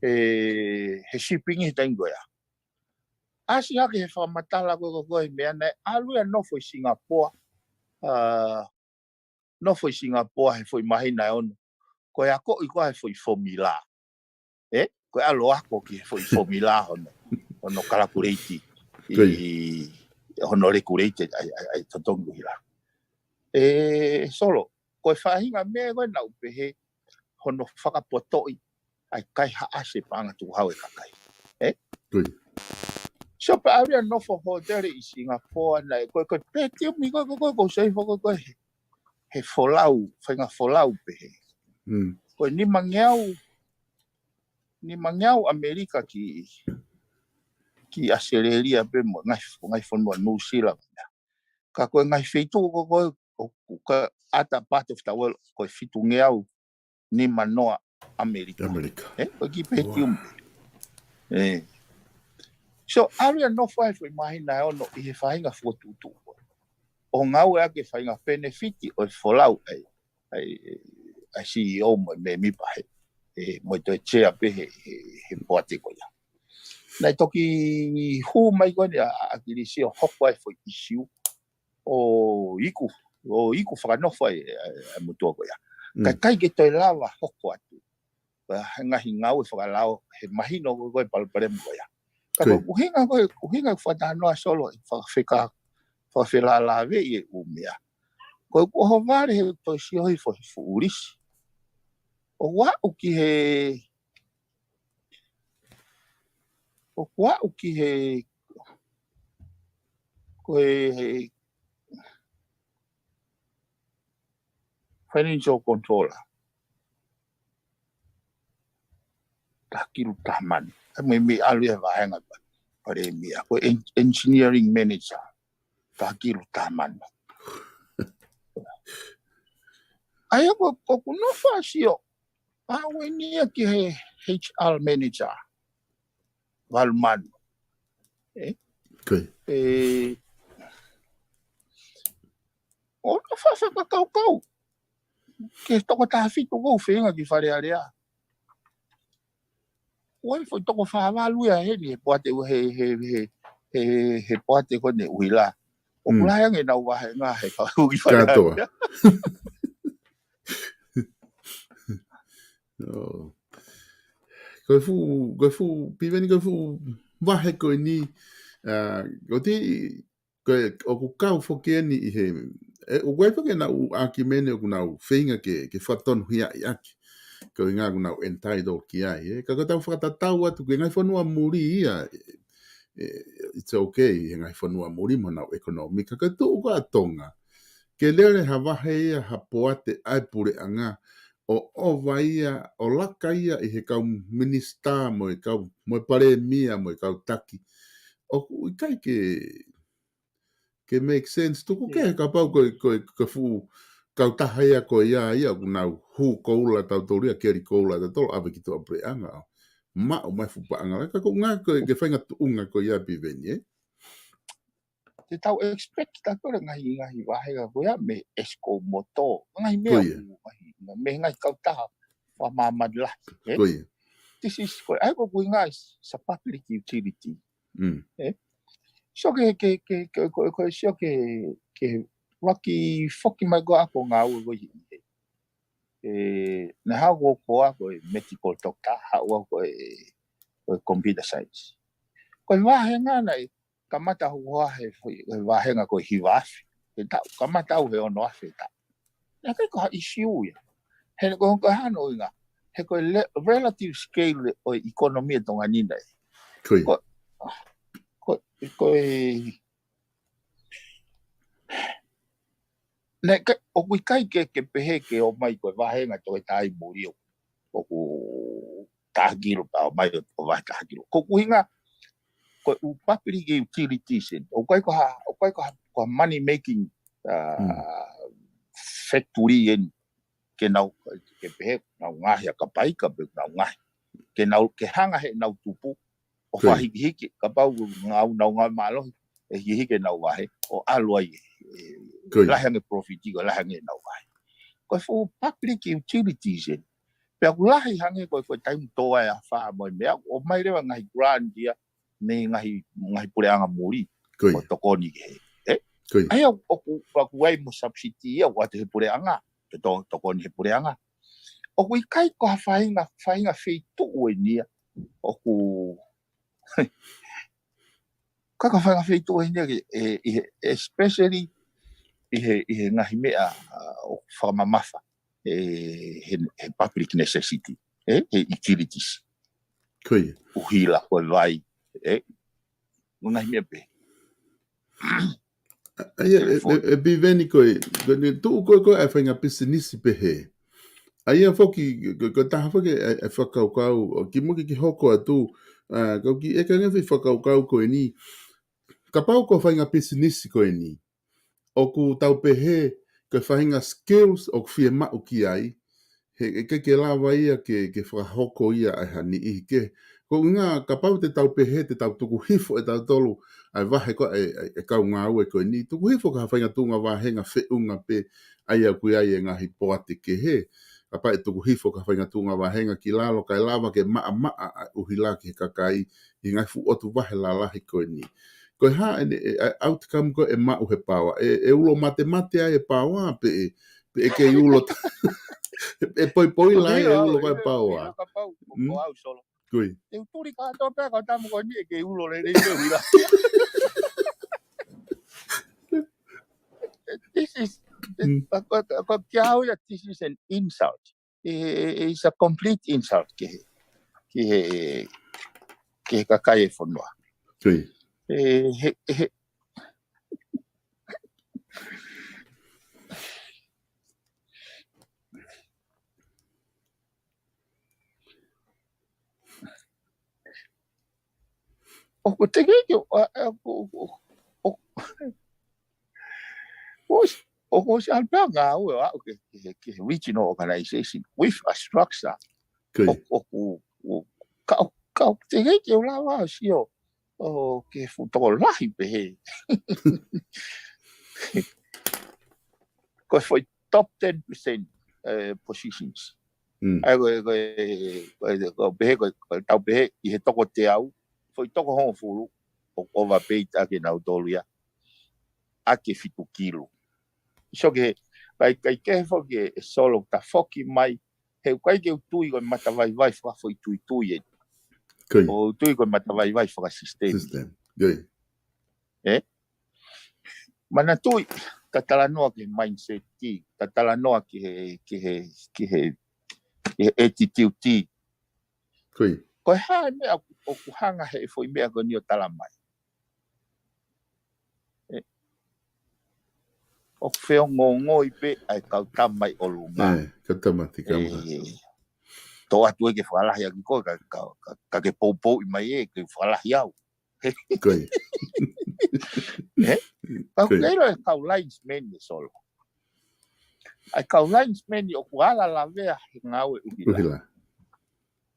He, he shipping he taimi ko ia. ʻAsi hake he fakamatala ko ē, ko ē, ko ē, meʻa naʻe ʻalu ia nofo ʻi Singapore. ʻA, nofo ʻi Singapore he foʻi māhina ʻe ono. Ko e akoʻi ko ē he foʻi formula. Ē? Ko e ʻalu ako ki he foʻi formula hono, hono calculate ʻi, hono regulate ʻa e, ʻa e, ʻa e totongi ʻUhila. Ē, Solo, ko e faʻahinga meʻa ko ē naʻa ku pehē hono fakapotoʻi ʻa e kaihaʻasi e paʻanga tukuhau e kakai. Ē? Sio pē ʻalu ia nofo hōtele ʻi Singapore naʻe, ko e, ko e per diem ko ē, ko e, ko e, ko e, ko e, ko e, ko e, he, he folau, faʻahinga folau pē he. Ko e nimangeau, nimangeau ʻAmelika ki, ki ʻAositelēlia pē mo e ngaahi, ngaahi fonua Nuʻusila. Ka ko e ngaahi feituʻu ko ē, ko ē, ʻoku ka ʻata part of the world, ko e fitungeau nimanoa ʻAmelika. Ē, ko e kiʻi per diem. Ē. So, ʻalu ia nofo ai foʻi māhina ʻe ono ʻi he faʻahinga fokotuʻutuʻu. ʻO ngāueʻaki e faʻahinga penefiti ʻo e folau ʻa e, ʻa e, ʻa e C E O mo e mēmipa he, ē, mo e toe chair pē he, he, he poate ko ia. Naʻe toki hū mai ko eni ʻa, ʻa ʻAkilisi ʻo hoko ai foʻi issue ʻo iku, ʻo iku fakanofo ai, ē, ē, ē, motuʻa ko ia. Ka ʻikai ke toe lava hoko atu. Ko e ngaahi ngāue fakalao, he mahino ko e palopalema ko ia. Ka ko e ʻuhinga ko e, ʻuhinga ʻeku fakatalanoa Solo, fakafeka, fakafelālāveʻi e ʻū meʻa. Ko e kuo ʻohovale he toe sio hifo he fuʻu lisi. ʻOku aʻu ki he, ʻoku aʻu ki he, ko e, he financial controller. Taha kilu taha mano. ʻA ia mei, mei ʻalu ia he vāhenga pa, palēmia. Ko e en-, engineering manager. Taha kilu taha mano. ʻA ia ko, ko ʻeku nofo ʻo sio. ʻA ʻoku ʻi ai ia ki he H R manager. Valu mano. ʻE? ʻE, ʻo nofo ʻo fakakaukau. Ki he toko taha fitu ʻoku ou feinga ki Fale Alea. ʻOku ʻi ai foʻi toko fā valu ia heni, he poate, he, he, he, he, he poate ko eni ʻUhila. ʻOku lahi ange ʻenau vāhenga he kau ki Fale Alea. ʻIo. Ko e fuʻu, ko e fuʻu, Piveni ko e fuʻu vahe ko eni, ʻa, ko e ti, ko e, ʻoku kau foki eni ʻi he, ʻe, ʻoku ʻi ai foki ʻenau ʻakimeni ʻoku nau feinga ke, ke fakatonuhiaʻi ʻaki. Ko e ʻuhinga ʻoku nau entitled ki ai, ʻe. Ka ko ʻetau fakatatau atu ki he ngaahi fonua muli ia, ʻe, ʻe, it's okay, he ngaahi fonua muli mo ʻenau ʻekonōmika. Ka ko e tuʻu ko ē ʻa Tonga, ke lele ha vahe ia ha poate ʻa e puleʻanga, ʻo ʻova ia, ʻo laka ia ʻi he kau minisitā mo e kau, mo e palēmia mo e kau taki. ʻOku ʻikai ke, ke make sense. Tuku ke he kapau ko e, ko e, ko e fuʻu kautaha ia ko ia, ia ʻoku nau hū koula tautolu ia, keli koula tautolu, ʻave ki tuʻa puleʻanga. Maʻu mai fuʻu paʻanga. Ka ko e ʻuhinga ko e, ke faʻahinga tuʻunga ko ia Piveni, ʻe? Te tau expect tautolu ngaahi, ngaahi vāhenga ko ia mei he Eskom mo Tō. Ngaahi meʻa ʻoku ngaahi, mei he ngaahi kautaha fakamāmani lahi, ʻe? This is ko e, ʻa ia ko e ʻuhinga is a public utility. ʻE? Sio ke, ke, ke, ke, ko, ko, sio ke, ke laki foki mai ko ʻeku ngāue ko ē. ʻE, naʻe haʻu ko ʻeku hoa ko e medical doctor, haʻu ko e, ko e computer science. Ko e vāhenga naʻe kamata hokohoko he, he vāhenga ko e hiva afe he taʻu, kamata au he ono afe he taʻu. Naʻe ʻikai ko ha issue ia. He ko e hā hono ʻuhinga, he ko e le-, relative scale ʻo e ʻekonōmia ʻo Tonga ni naʻe. Ko, ko, ko e, naʻe ʻikai, ʻoku ʻikai ke, ke pehē ke ʻomai ko e vāhenga toketā ʻi muli ʻoku, ʻoku taha kilu pea ʻomai ʻo, ʻo vahe taha kilu. Ko e ʻuhinga, ko e ʻū public utilities eni. ʻOku ʻikai ko ha, ʻoku ʻikai ko ha, ko ha money making, uh, factory eni. Ke nau, ke pehē, nau ngaohi ʻa Kapaika pe nau ngaohi. Ke nau, ke hanga heʻenau tupu, ʻo fakahikihiki, kapau nau, nau ngāue mālohi, ʻe hikihiki ʻenau vahe, ʻo ʻalu ai, ʻe, lahi ange profit, ko e lahi ange ʻenau vahe. Ko e fuʻu public utilities eni. Pea ʻoku lahi hangē ko e, ko e taimi tō ai ʻa e afā mo e meʻa, ʻomai leva ngaahi grant ia, mei he ngaahi, ngaahi puleʻanga muli, ʻo tokoni ki he, ʻe? ʻA ia ʻoku, ʻoku ʻi ai mo subsidy ia, ʻoatu he puleʻanga, ke to-, tokoni he puleʻanga. ʻOku ʻikai ko ha faʻahinga, faʻahinga feituʻu eni ia, ʻoku, ka ko ha faʻahinga feituʻu eni ia, ʻe, ʻi he, especially ʻi he, ʻi he ngaahi meʻa, ʻa, ʻoku fakamamafa, ʻe, he, he public necessity, ʻe, he utilities. ʻUhila, ko e vai, ʻe, ngaahi meʻa pē. ʻA ia, ʻe, ʻe, ʻe Piveni ko e, ko e tuʻu ko ē, ko e ʻa e faʻahinga pisinisi pehē. ʻA ia foki, ko, ko e taha foki ʻa e, ʻa e fakakaukau, ʻo kimuʻa ke hoko atu, ʻa, ko e kiʻi ʻeke ange foʻi fakakaukau ko eni. Kapau ko e faʻahinga pisinisi ko eni. ʻOku tau pehē, ko e faʻahinga skills ʻoku fiemaʻu ki ai, he, he ʻikai ke lava ia ke, ke fakahoko ia ʻe ha niʻihi kehe. Ko e ʻuhinga kapau te tau pehē, te tau tuku hifo ʻe tautolu, ʻa e vahe ko ē, ʻe, ʻe, ʻe kau ngāue ko eni. Tuku hifo ki ha faʻahinga tuʻunga vāhenga feʻunga pē, ʻa ia ʻoku ʻi ai e ngaahi poate kehe. Kapau ʻe tuku hifo ki ha faʻahinga tuʻunga vāhenga ki lalo, kae lava ke maʻamaʻa ʻa e ʻuhila ki he kakai, ʻi he ngaahi fuʻu ʻotu vahe lalahi ko eni. Ko e hā ʻene, ʻe, ʻa e outcome ko ē ʻe maʻu he power, ʻe, ʻe ulo matemate ai e power pe ʻe, ʻE kei ulo ta-, ʻe poipoi la e ulo ko e pau ā. Kapau ko au Solo. Kui. Te u tuli kātoa pē ko tamu ko eni ʻe kei ulo lelei pē uila. This is, ko, ko, ko kia au ia, this is an insult. It, it's a complete insult ki he, ki he, ki he kakai e fonua. Kui. E, he, he, ʻoku te kei ke, ʻa, ʻa, ʻo, ʻo, ʻo, ʻosi, ʻoku ʻosi ʻalu pē ngāue ʻo aʻu ki he, ki he, ki he regional organization with a structure. Kui. ʻO, ʻoku, ʻo, ka, ka ʻoku te kei ke u lava ʻo sio, ʻo ke fuʻu tokolahi pehē. Ko e foʻi top ten percent, eh, positions. Mm. ʻA ia ko e, ko e, ko e, ko e pehē, ko e, ko e tau pehē, ʻi he toko teau, foʻi toko hongofulu, ʻoku overpaid ʻaki ʻe nautolu ia, ʻaki e fitu kilu. So ke, kai, kai kehe foki e Solo ta foki mai, he ʻoku ʻikai ke u tui ko e matavaivai fakafoʻituitui eni. Kui. ʻOku ou tui ko e matavaivai fakasisitemi. System. Kui. Ē? Manatuʻi, ta talanoa ki he mindset, ta talanoa ki he, ki he, ki he, ki he attitude. Kui. Ko e hā e meʻa ʻoku, ʻoku hanga he foʻi meʻa ko eni ʻo tala mai. Ē, ʻoku feongoongoi pē ʻa e kau tama ʻi ʻolunga. Ē, kau tama ti kama. Ē, tō atu ē ke fakalahi ʻaki koe, ka, ka, ka, ka ke poupouʻi mai ē, ke fakalahi au. Kui. Ē? Ka Kui. Kei lo e kau linesman ē Solo. ʻA e kau linesman ʻoku ala lavea he ngāue ʻuhila. ʻUhila.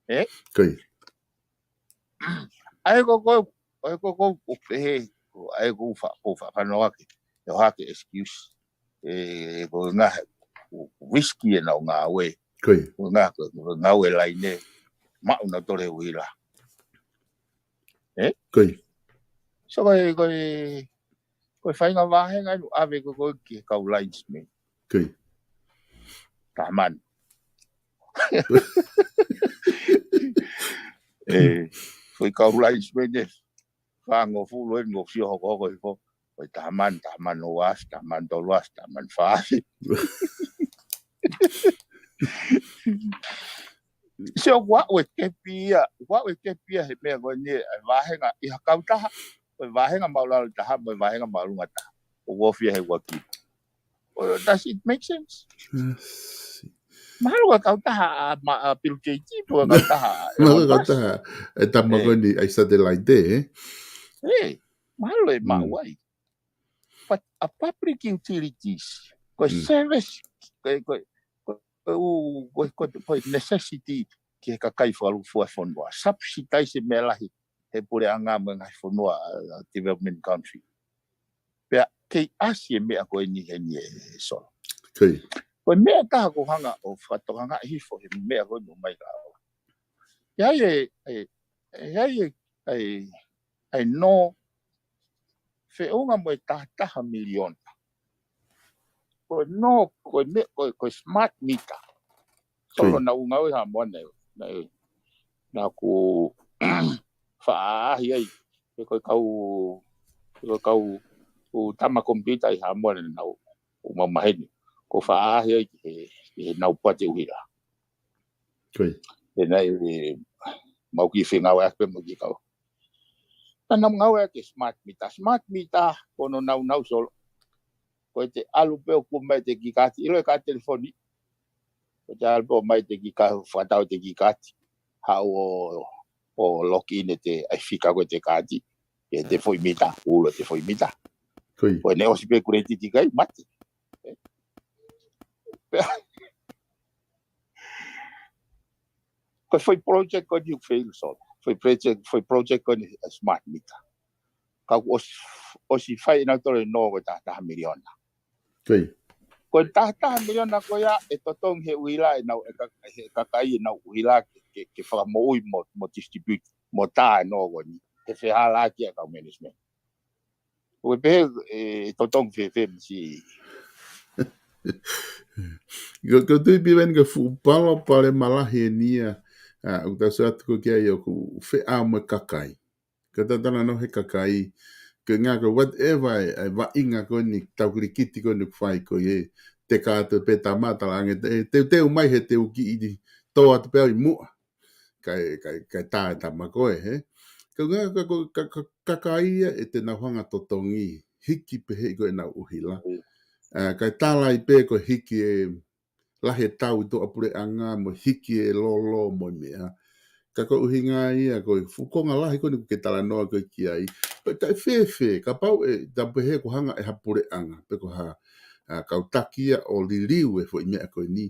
Ē? Kui. ʻA ia ko, ko, ʻa ia ko, ko, ko pehē, ko, ʻa ia ko fa, ko fa, fanoa ke, ʻe ʻohake excuse. Ē, ko e ngaahi, ko, ko risky ʻenau ngāue. Kui. Ko e ngaahi, ko, ko e ngāue laine, maʻu nautolu he ʻuhila. Ē? Kui. So ko e, ko e, ko e faʻahinga vāhenga ʻoku ʻave ko, ko ki he kau linesman. Kui. Taha mano. Ē, foʻi kau linesman ē, fāngofulu eni ʻoku sio hokohoko hifo. Ko e taha mano, taha mano ua afe, taha mano tolu afe, taha mano fā afe. So ʻoku aʻu e kepi ia, ʻoku aʻu e kepi ia he meʻa ko eni ʻa e vāhenga ʻi ha kautaha, ko e vāhenga māʻulalo taha, mo e vāhenga māʻolunga taha. ʻOku ofi ia he ua kilu. Oh, does it make sense? Yes. Mahalo ko e kautaha ʻa, ma, ʻa Bill Gates, ko e kautaha ʻa Mahalo Elon Musk. Kautaha e tama ko eni ʻa e satellite, ē? Ē, mahalo ʻe maʻu ai. But a public utilities, ko e service, ko e, ko e, ko e, ko e necessity ki he kakai fakalūkufua e fonua. Subsidize e meʻa lahi he puleʻanga mo e ngaahi fonua, uh, development country. Pea kei ʻasi e meʻa ko eni heni ē Solo. Kui. Ko e meʻa taha ʻoku ou hanga ʻo fakatokangaʻi hifo he meʻa ko eni ʻoku mai ka au. ʻE ʻi ai e, e, ʻe ʻi ai e, e, e nō feʻunga mo e taha taha miliona. Ko e nō, ko e me, ko e, ko e smart meter. Solo Kui. Naʻa ku ngāue ʻi Haʻamoa naʻe, naʻe, naʻa ku faʻa ʻaʻahi ai. He ko e kau, he ko e kau, ʻū tama komipiuta ʻi Haʻamoa naʻa nau, ʻū mamahi ni. Ko e faʻa ʻaʻahi ai ki he, ki he nau pati ʻuhila. Kui. He naʻe, ʻe, mau kiʻi fengāueʻaki pē mo e kiʻi kau. Naʻa nau ngāueʻaki e smart meter. Smart meter, ko hono nāunau Solo. Ko ʻete ʻalu pē ʻo kumi mai ʻete kiʻi kaati, ʻilo e kaati telefoni. Ko ʻete ʻalu pē ʻo ʻomai ʻete kiʻi ka, fakatau ʻete kiʻi kaati. Haʻu ʻo, ʻo lock in ʻete, ʻai fika ko ʻete kaati. ʻEte foʻi mita, ulo ʻete foʻi mita. Kui. Ko ʻene ʻosi pē kuletiti kai, mate. Ko e foʻi project ko eni ʻoku fail Solo. Foʻi project, foʻi project ko eni ʻa e smart meter. Ka ʻoku ʻosi, ʻosi fai ʻe nautolu e nō ko e taha taha miliona. Kui. Ko e taha taha miliona ko ia ʻe totongi he ʻuhila ʻenau, ʻe ka, he kakai ʻenau ʻuhila ke, ke, ke fakamoʻui mo, mo distribute, mo tā e nō ko eni. He fehālaaki ʻa e kau management. ʻOku pehē ʻe totongi fēfē masi. Ko, ko tui piveni ka fuʻu palopalema lahi eni ia, ʻa, ʻoku tau sio atu ko ki ai ʻoku feʻao mo e kakai. Ka tatala no he kakai, ke ngā ko whatever e, e vaʻinga ko eni, tau kilikiti ko eni ʻoku fai ko e, te kātu pe tama tala ange, te, teuteu mai he teu ki iti, tō atu pe au ʻi muʻa. Kai, kai, kai tā e tama ko e, he? Ka ngā ka, ka, ka, ka, kakai ia e te nau hanga totongi, hiki pe he ko e nau ʻuhila. ʻA, kai tālai pe ko hiki e lahi e tau ʻi tō ʻa puleʻanga mo hiki e lolo mo e meʻa. Ka ko e ʻuhinga ia ko e fuʻu konga lahi ko eni ʻoku ke talanoa ko e ki ai. Pe ka e fēfē, kapau e tau pe he ko hanga e ha puleʻanga, pe ko ha, ʻa, kau taki ia ʻo liliu e foʻi meʻa ko eni.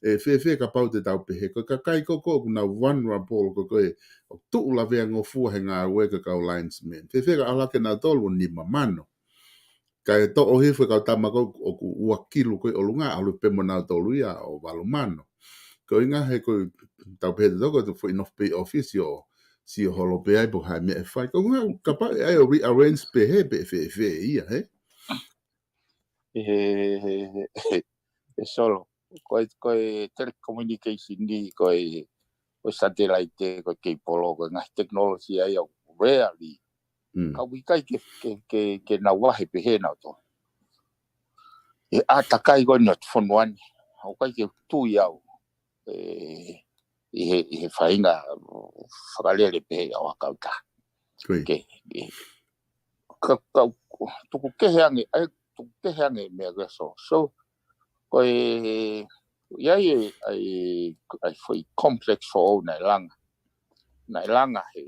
E fēfē kapau te tau pe he, ko e kakai ko ko ʻoku nau vulnerable ko ko e, ʻo tuʻu lavea ngofua he ngāue ka kau linesman. Fēfē ka ala ke nau tolu ʻo nima mano. Ka e toʻo hifo e kau tama ko ʻoku ua kilu ko e ʻolunga, ʻalu pe mo nau tolu ia ʻo valu mano. Ko e ʻuhinga he ko e tau pe he te toko, te foʻi nofo pe ʻi ʻōfisi ʻo sio holo pe ai pe ko e hā e meʻa ʻe fai. Ko e ʻuhinga kapau ʻe ai ʻo rearrange pe he pe fēfē ia, he? ʻE, ʻe, ʻe, ʻe Solo. Ko e, ko e telecommunication ni, ko e, ko e satellite, ko e keipolo, ko e ngaahi technology ia ʻoku rarely. Mm. Ka ʻoku ʻikai ke, ke, ke, ke nau vahe pe he nau tō. ʻE ʻātakai ko eni ʻo e fonua ni. ʻOku ʻikai ke tui au. ʻE, ʻi he, ʻi he faʻahinga fakalele pe he ʻo e kautaha. Ko ia. Ke, ke, ka, ka, tuku kehe ange, ʻai, tuku kehe ange meʻa ke so. So, ko e, ʻi ai e, ʻai, ʻai foʻi complex foʻou naʻe langa. Naʻe langa he,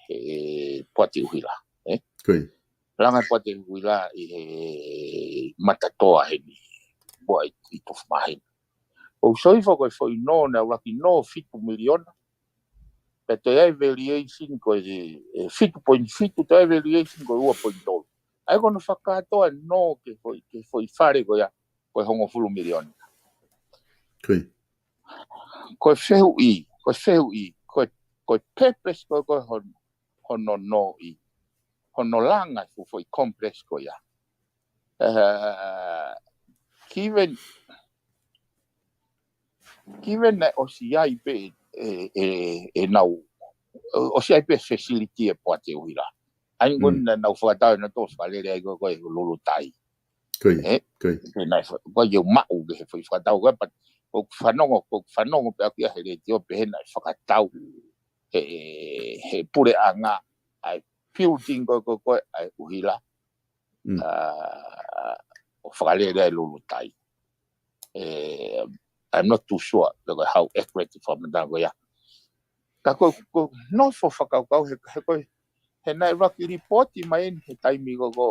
he Poate ʻUhila, ē? Ko ia. Langa he Poate ʻUhila ʻi he Matatoa heni, ʻo ʻi, ʻi Tofumahina. ʻOku soifo ko e foʻi nō naʻe ʻuluaki nō fitu miliona. Pea toe ʻi ai variation ko e, e, fitu poini fitu, toe ʻi ai variation ko e ua poini tolu. ʻA ia ko hono fakakātoa nō ke foʻi, ke foʻi fale ko ia, ko e hongofulu miliona. Ko ia. Ko e fehuʻi, ko e fehuʻi, ko e, ko e purpose ko e, ko e hono, hono nō ʻi, hono langa e fuʻu foʻi complex ko ia. Eh, given, given naʻe ʻosi ʻi ai pe e, e, e nau, ʻosi ʻi ai pe facility e Poate ʻUhila. ʻA ia ko ena naʻa nau fakatau ʻe nautolu fakalele ai ko e, ko e Lulutai. Ko ia, ē? Ko ia. Ko e naʻe fa-, ko ia ʻoku maʻu ke he foʻi fakatau ko e, but ʻoku fanongo, ʻoku fanongo pe ʻaku ia he letiō pe he naʻe fakatau he, he puleʻanga ʻa e building ko e, ko e, ko e, ʻa e ʻUhila. Mm. Ah, ʻo fakalele ai Lulutai. Eh, I'm not too sure pe ko e how accurate e fakamatala ko ia. Ka ko, ko e nofo fakakaukau he, he ko e, he naʻe ʻuluaki lipoti mai eni he taimi ko ko,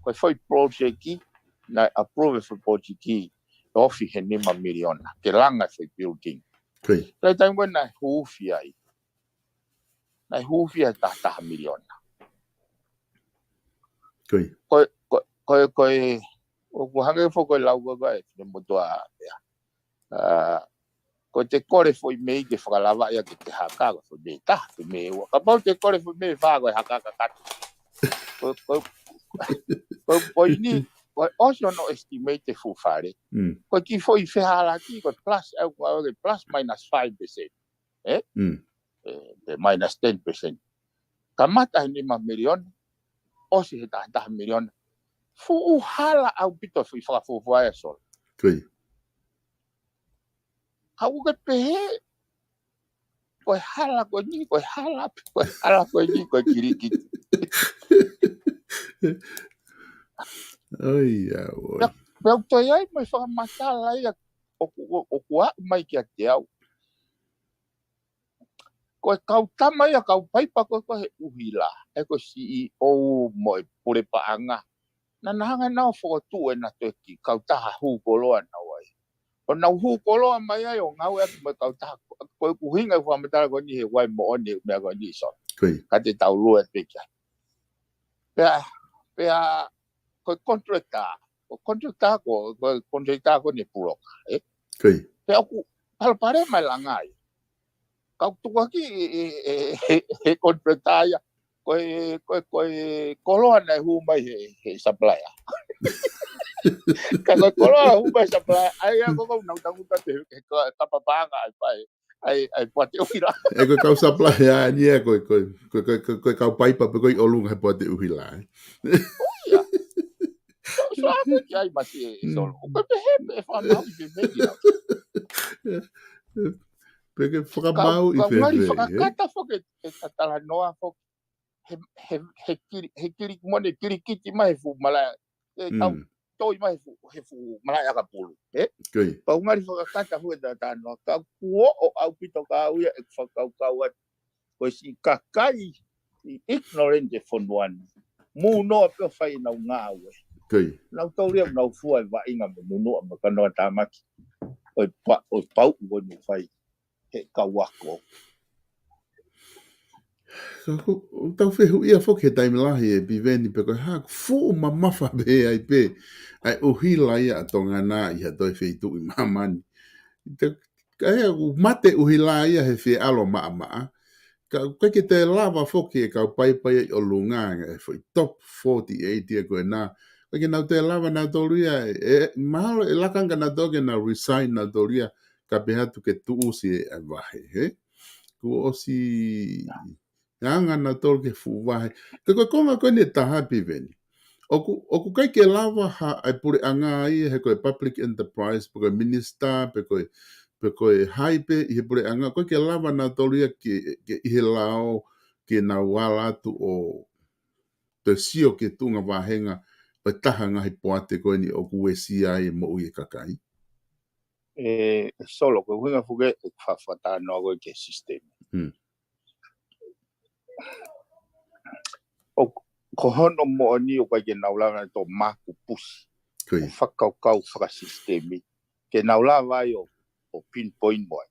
ko e foʻi project naʻe approve e foʻi project ʻe ofi he nima miliona ke langa e foʻi building. Ko ia. Ko e taimi ko ē naʻe huufi ai. Naʻe huufi ai taha taha miliona. Ko ia. Ko e, ko e, ko e, ko e, ʻoku hangē foki ko e lau ko e, ko e, Finemotuʻa pea. Ah, ko e te kole foʻi mei ke fakalava ia ke te haka, ko e foʻi mei taha, foʻi mei ua. Kapau te kole foʻi mei fā ko e haka kakato. Ko e, ko e, ko e, ko e ni, ko e ʻosi hono estimate e fuʻu fale. Mm. Ko e kiʻi foʻi fehālaaki, ko e plus, eh, ko e plus minus five percent. Ē? Mm. Ē, pe minus ten percent. Kamata he nima miliona, ʻosi he taha taha miliona. Fuʻu hala ʻaupito foʻi fakafuofua ia Solo. Ko ia. Ka ʻoku ke pehē, ko e hala ko eni, ko e hala, ko e hala ko eni, ko e kilikiti. ʻOi, ia, ʻoi. Pea, pea ʻoku toe ʻi ai mo e fakamatala ia, ʻoku, ʻoku, ʻoku aʻu mai kiate au. Ko e kau tama ia, kau paipa ko e, ko e he ʻUhila, ʻa e ko e C E O mo e pule paʻanga. Naʻa na hanga ʻe na ʻo fokotuʻu ʻena toe kiʻi kautaha hū koloa naʻa nau ʻai. ʻO nau hū koloa mai ai ʻo ngāueʻaki mo e kautaha, ko e ʻuhinga e fakamatala ko eni he ʻoku ʻi ai moʻoni e meʻa ko eni Solo. Ko ia. Ka te tau lue pē ki ai. Pea, pea, ko e contractor, ko e contractor ko, ko e contractor ko eni puloka, ē? Ko ia. Pea ʻoku palopalema e langa ia. Ka ʻoku tukuakiʻi e, e, e, e contractor ia. Ko e, ko e, ko e koloa naʻe hū mai he, he supplier. Ka ko e koloa ʻoku ʻomai supply, ʻa ia ko e kau nau tangutu atu he, he ka, kapa paʻanga ʻa e pae, ʻa e, ʻa e Poate ʻUhila. ʻE ko e kau supply ʻa eni ʻa ko e, ko e, ko e, ko e, ko e, ko e kau paipa pē ko ē ʻi ʻolunga he Poate ʻUhila, ē. ʻIo. So, so ʻa ko e ki ai masi e, e Solo. ʻOku pehē pē e fakamāuʻi pē mei ki lau. Pea ke fakamāuʻi pē, ē? Kau ngali fakakata foki e, e talanoa foki. He, he, he kili, he kili mone, kili kiti mai he fuʻu malaʻe. E tau toi mai he fuʻu, he fuʻu malaʻe ʻakapulu, ē? Ko ia. Pau ngali fakakata foki e talanoa. Ka kuo ʻaupito ka au ia e fakakaukau atu. Ko e siʻi kakai ʻi ignorant e fonua ni. Mūnoa pē ʻo fai ʻenau ngāue. Ko ia. Nau tau lia, nau fua e vaʻinga mo Nunuʻa mo Kanoa Tāmaki. ʻO e pa-, ʻo e pauʻu ko eni ʻoku fai he kau ako. Ka ko, ʻoku tau fehuʻia foki he taimi lahi ē Piveni pe ko e hā, ʻoku fuʻu mamafa pē ai pē ʻa e ʻuhila ia ʻa Tonga na ʻi ha toe feituʻu ʻi māmani. Te, ka ʻe ʻoku mate ʻuhila ia he fie ʻalo maʻamaʻa. Ka ʻoku ʻikai ke toe lava foki e kau paipa ia ʻi ʻolunga, e foʻi top forty-eight ia ko ena. ʻIkai ke nau toe lava nautolu ia, e, e, mahalo ʻe laka ange nautolu ke nau resign nautolu ia, ka pehē atu ke tuʻusi e, e vahe, hē? Kuo ʻosi anga nautolu ke fuʻu vahe. Ka ko e konga ko eni ʻe taha Piveni. ʻOku, ʻoku ʻikai ke lava ha, ʻa e puleʻanga ia he ko e public enterprise, pe ko e minister, pe ko e, pe ko e hai pē ʻi he puleʻanga, ʻoku ʻikai ke lava nautolu ia ke, ke ʻi he lao, ke nau ala atu ʻo toe sio ki he tuʻunga vāhenga ʻo e taha ngaahi poate ko eni ʻoku uesia ai e moʻui e kakai. E, e Solo, ko e ʻuhinga foki e fa-, fakatalanoa ko ē ki he system. Hmm. ʻO, ko hono moʻoni ʻoku ʻikai ke nau lava nautolu ʻo maku pusi. Ko ia. ʻO fakakaukau fakasisitemi. Ke nau lava ai ʻo, ʻo pinpoint mo ai.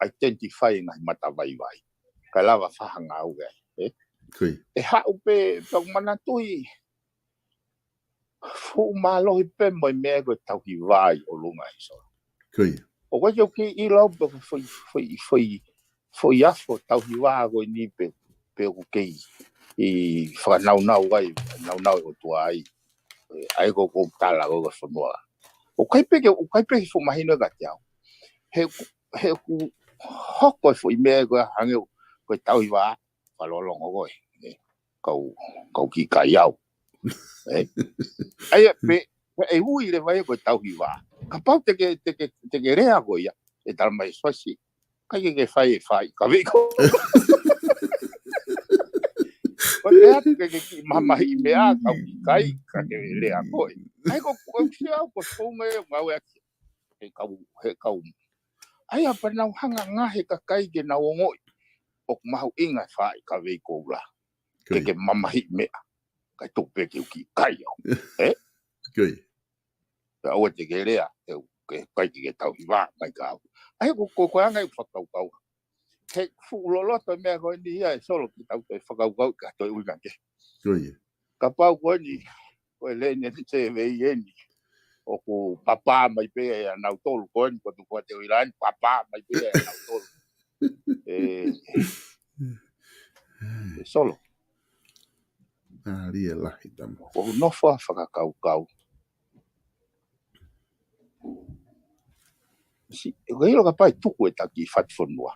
Identify e ngaahi matavaivai. Kae lava fakangāue ai, ē? Ko ia. ʻE haʻu pē, pea u manatuʻi, fuʻu mālohi pē mo e meʻa ko e tauhi vā ʻi ʻolunga ē Solo. Ko ia. ʻOku ʻikai ke u kei ʻilo pe ko e foʻi, foʻi, foʻi, foʻi afo tauhi vā ko eni pe, pe ʻoku kei ʻi fakanaunau ai, naunau e ʻOtua ai. E, ʻa ia ko, ko e tala ko e fonua. ʻOku ʻikai pē ke, ʻoku ʻikai pē ke fuʻu mahino kiate au. He, he ʻoku hoko e foʻi meʻa ko ē hangē ko e tauhi vā, fakalolongo ko ē, ē, kau, kau kiʻi kai au. Ē? ʻA ia, pe, pe ʻe ui leva ia ko e tauhi vā. Kapau te ke, te ke, te ke lea ko ia, ʻe tala mai Siosiua. ʻIkai ke ke fai e fai, ka vei ko. Ko e atu ke ke kiʻi mamahiʻi meʻa, kau kiʻi kai, ka ke lea ko ē. ʻA ia ko, ko, ko, ko, ko, ko, ngāueʻaki. He kau, he kau. ʻA ia pea nau hanga ngaahi kakai ke nau ongoʻi ʻoku mahuʻinga e fai ka vei ko ula. Ko ia. Ke ke mamahiʻi meʻa. Kae tuku pē ke u kiʻi kai au. Ē? Ko ia. Pea ʻoua te ke lea, ʻe u ke kai ke ke tauhi vā mai ka au. ʻA ia ko, ko, ko e anga e fakakaukau. He fuʻu loloto e meʻa ko eni ia ē Solo ke tau toe fakakaukau ka toe ui ange. Ko ia. Kapau ko eni, ko e lēneti se vei eni. ʻOku papā mai pē ʻa nautolu ko eni, ko e tuku ʻa e ui lani, papā mai pē ʻa nautolu. Ē, ē Solo. Mālie lahi tama. ʻOku ou nofo ʻo fakakaukau. Si, ko e ʻilo kapau ʻe tuku e taki fatu fonua.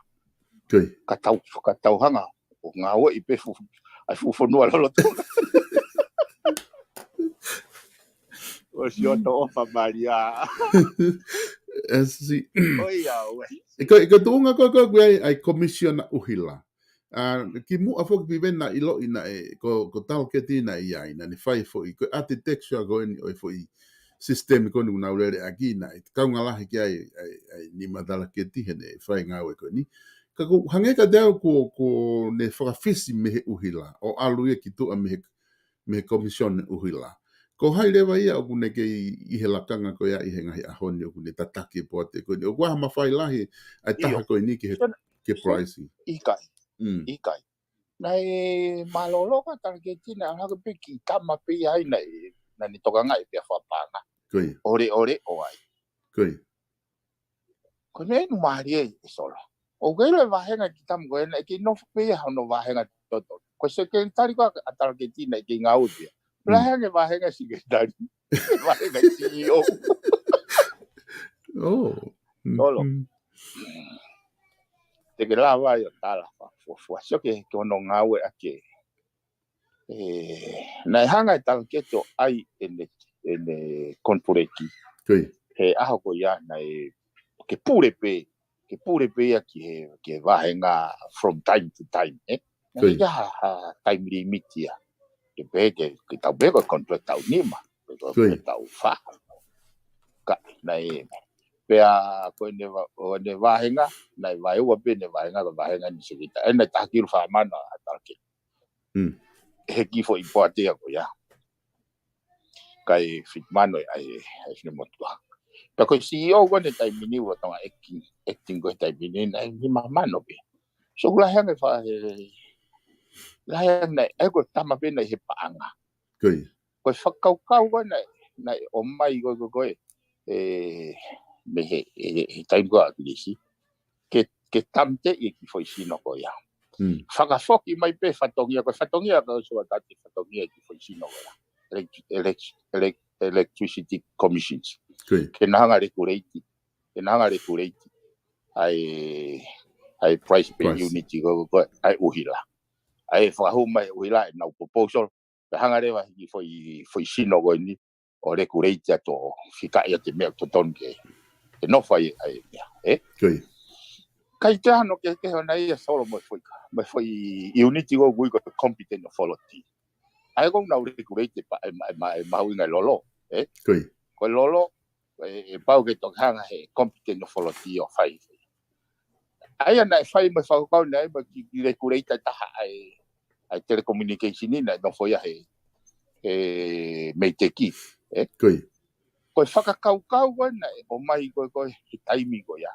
Ko ia. Ka tau, ka tau hanga ʻo ngāueʻi pē fu-, ʻa e fuʻu fonua loloto. ʻOsi ʻoto ʻofa Malia. ʻE si. ʻOi, ʻa, ʻoe. ʻE ko, ʻe ko e tuʻunga ko ē, ko ē, ko e ʻai, ʻai Commissioner ʻUhila. ʻA, kimuʻa foki Piveni naʻe ʻiloʻi naʻe, ko, ko Talaketi naʻe ʻi ai, naʻa ne fai foʻi, ko e architecture ko eni ʻo e foʻi system ko eni ʻoku nau lele ʻaki naʻe, kaungā lahi ki ai, ʻa e, ʻa e nima Talaketi heʻene fai ngāue ko eni. Ka ʻoku hangē kiate au ko, ko ʻene fakafisi mei he ʻUhila, ʻo ʻalu ia ki tuʻa mei he, mei he Commissioner ʻUhila. Ko hai leva ia ʻoku ne kei ʻi he lakanga ko ia ʻi he ngaahi ʻaho ni ʻoku ne tataki e poate ko eni. ʻOku ʻi ai ha mafai lahi ʻa e taha ko eni ki he, ki he price. ʻIkai. Mm. ʻIkai. Naʻe mālōlō ka Talaketi naʻe ʻalu hake pē kiʻi tama pē ia ai naʻe, naʻa ne tokangaʻi pē ʻa Fapanga. Ko ia. ʻOle, ʻole, ʻo ai. Ko ia. Ko e meʻa ʻoku mālie ē Solo. ʻOku ʻi ai e vāhenga kiʻi tama ko ē naʻe kei nofo pē ia hono vāhenga toto. Ko e sekelitali ko ē ʻa Talaketi naʻe kei ngāue pē ia. Lahi ange vāhenga sekelitali, vāhenga C E O. Oh. Tolo. Te ke lava ʻo tala fakafuofua, sio ki he, ki hono ngāue ʻa e, naʻe hanga ʻe Talaketi ʻo ʻai ʻene, ʻene konituleki he ʻaho ko ia naʻe, ke pule pē, ke pule pē ia ki he, ki he vāhenga from time to time, ē? Naʻe ʻikai ha, ha time limit ia. Ke pehē ke, ke tau pehē ko e konituleki taʻu nima, pe ko e tau fā. Ka, naʻe, pea ko ʻene va-, ʻo ʻene vāhenga, naʻe vaeua pē ʻene vāhenga, ko e vāhenga ni sekelitali. ʻE naʻe taha kilu fā mano ʻa Talaketi. He kiʻi foʻi poate ia ko ia. Kae fitu mano ʻa e, ʻa e finemotuʻa. Pea ko e C E O ko ʻene taimi ni ʻo Tonga Acting, Acting ko e taimi ni naʻe nima mano pē. So ko e lahi ange fa-, he, lahi ange naʻe, ʻa ia ko e tama pē naʻe ʻi he paʻanga. Ko e fakakaukau ko ē naʻe, naʻe ʻomai ko ē, ko ē, ē, mei he, he, he taimi ko ē ʻa ʻAkilisi, ke, ke tāmateʻi e kiʻi foʻi sino ko ia. Fakafoki mai pē fatongia, ko e fatongia ko ē ʻosi ʻoatu e fatongia e kiʻi foʻi sino ko ia. Elect-, elect-, elect-, Electricity Commissions. Ke na hanga regulate, ke na hanga regulate ʻa e, ʻa e price per unit ko, ko, ʻa e ʻuhila. ʻA e fakahū mai ʻuhila ʻenau proposal, pea hanga leva ʻe he foʻi, foʻi sino ko eni ʻo regulate atu ʻo fikaʻi atu e meʻa ʻoku totonu ke, ke nofo ai ʻa e meʻa, ē? Kai te ano ke, ke hona ia Solo mo e foʻi, mo e foʻi unit ko ē ʻoku ui ko e competent authority. ʻA ia ʻoku nau regulate e pa-, e ma-, e ma-, e mahuʻinga e lolo, ē? Ko e lolo, ē, ʻe pau ke toki hanga he competent authority ʻo fai. ʻA ia naʻe fai mo e fakakaukau naʻe mo e kiʻi, kiʻi regulator ʻe taha ʻa e, ʻa e telecommunication ni naʻe nofo ia he, he MEIDECC, ē? Ko e fakakaukau ko ē naʻe ʻomai ko ē, ko ē he taimi ko ia.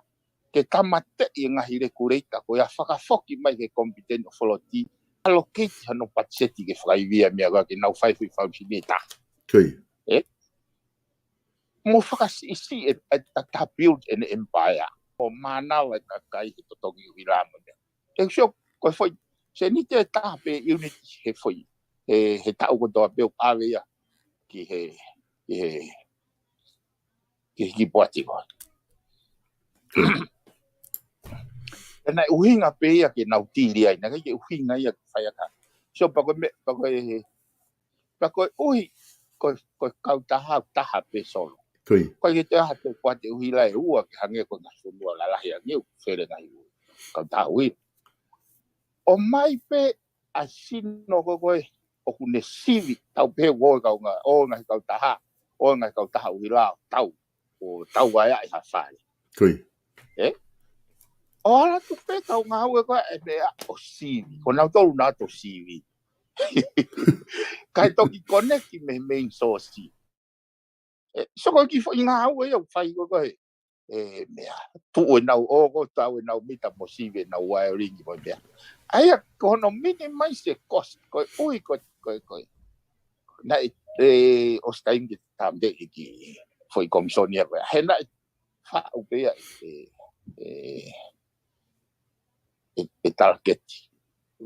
Ke tāmateʻi e ngaahi regulator ko ia fakafoki mai he competent authority, allocate hano patiseti ke fakaivia meʻa ko ē ke nau fai foʻi function ʻe taha. Ē? Mo fakasiʻisiʻi e, e ta, ta build an empire. Mo mānava e kakai he totongi ʻuhila mo e meʻa. ʻE sio, ko e foʻi, seniti ʻe taha pē unit he foʻi, he, he taʻu kotoa pē ʻoku ʻave ia ki he, ki he, ki he kiʻi poate ko ē. ʻE naʻe ʻuhinga pē ia ke nau tili ai, naʻe ʻikai ke ʻuhinga ia ke fai ʻaki. So, pea ko e meʻa, pea ko e, pea koeʻuhi, ko e, ko e kautaha, taha pē Solo. Ko e ke te aha te poate ʻuhila ʻe ua ke hangē ko e ngaahi fonua lalahi ange ʻoku fele ngaahi ʻuhila. Kautaha ʻuhila. ʻOmai pē ʻa e sino ko ē ko ē ʻoku ne sivi, tau pehē ʻo e kau ngā-, ʻo e ngaahi kautaha, ʻo e ngaahi kautaha ʻuhila ʻo tau, ʻo tau ai ʻa e ha fale. Ē? ʻO ala atu pē kau ngāue ko ē e meʻa ʻo sivi. Ko nautolu naʻa tau sivi. Kae toki connect mei he main source. Ē, so ko e kiʻi foʻi ngāue ia ʻoku fai ko ē ko ē. Ē, meʻa. Tuʻu ʻenau ʻo ko tau ʻenau mita mo sivi ʻenau wiring mo e meʻa. ʻA ia, ko hono minimize e cost, koeʻuhi ko e, ko e, ko e. Naʻe, ē, ʻosi taimi ke tāmateʻi e kiʻi foʻi komisoni ia ko ē. He naʻe faʻu pē ia, ē, ē, ʻe, ʻe Talaketi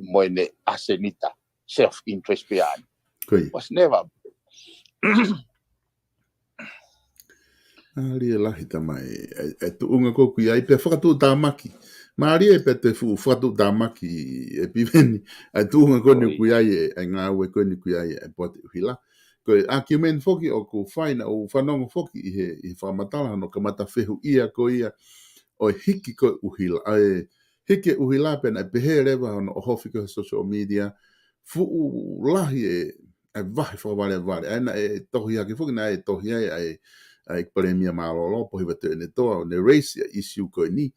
mo ʻene ʻasenita self interest pē ʻaʻana. Was never. Mālie lahi Tamai, ʻa e, ʻa e tuʻunga ko ē ʻoku ʻi ai pea fakatuʻutāmaki. Mālie pea te fuʻu fakatuʻutāmaki ʻe Piveni, ʻa e tuʻunga ko eni ʻoku ʻi ai ʻe, ʻa e ngāue ko eni ʻoku ʻi ai ʻa e poate ʻuhila. Ko e argument foki ʻoku fai naʻa ku fanongo foki ʻi he, ʻi he fakamatala hono kamata fehuʻia ko ia ʻo e hiki ko ē ʻuhila, ʻa e hiki ʻuhila pea naʻe pehē leva hono ʻohofi ko ē he social media, fuʻu lahi e, e vahe fakavalevale. ʻA ia naʻe tohi hake foki naʻe tohi ai ʻa e, ʻa e Palēmia mālōlō, Pōhiva Tuʻiʻonetoa, ʻo ne raise ʻa e issue ko eni,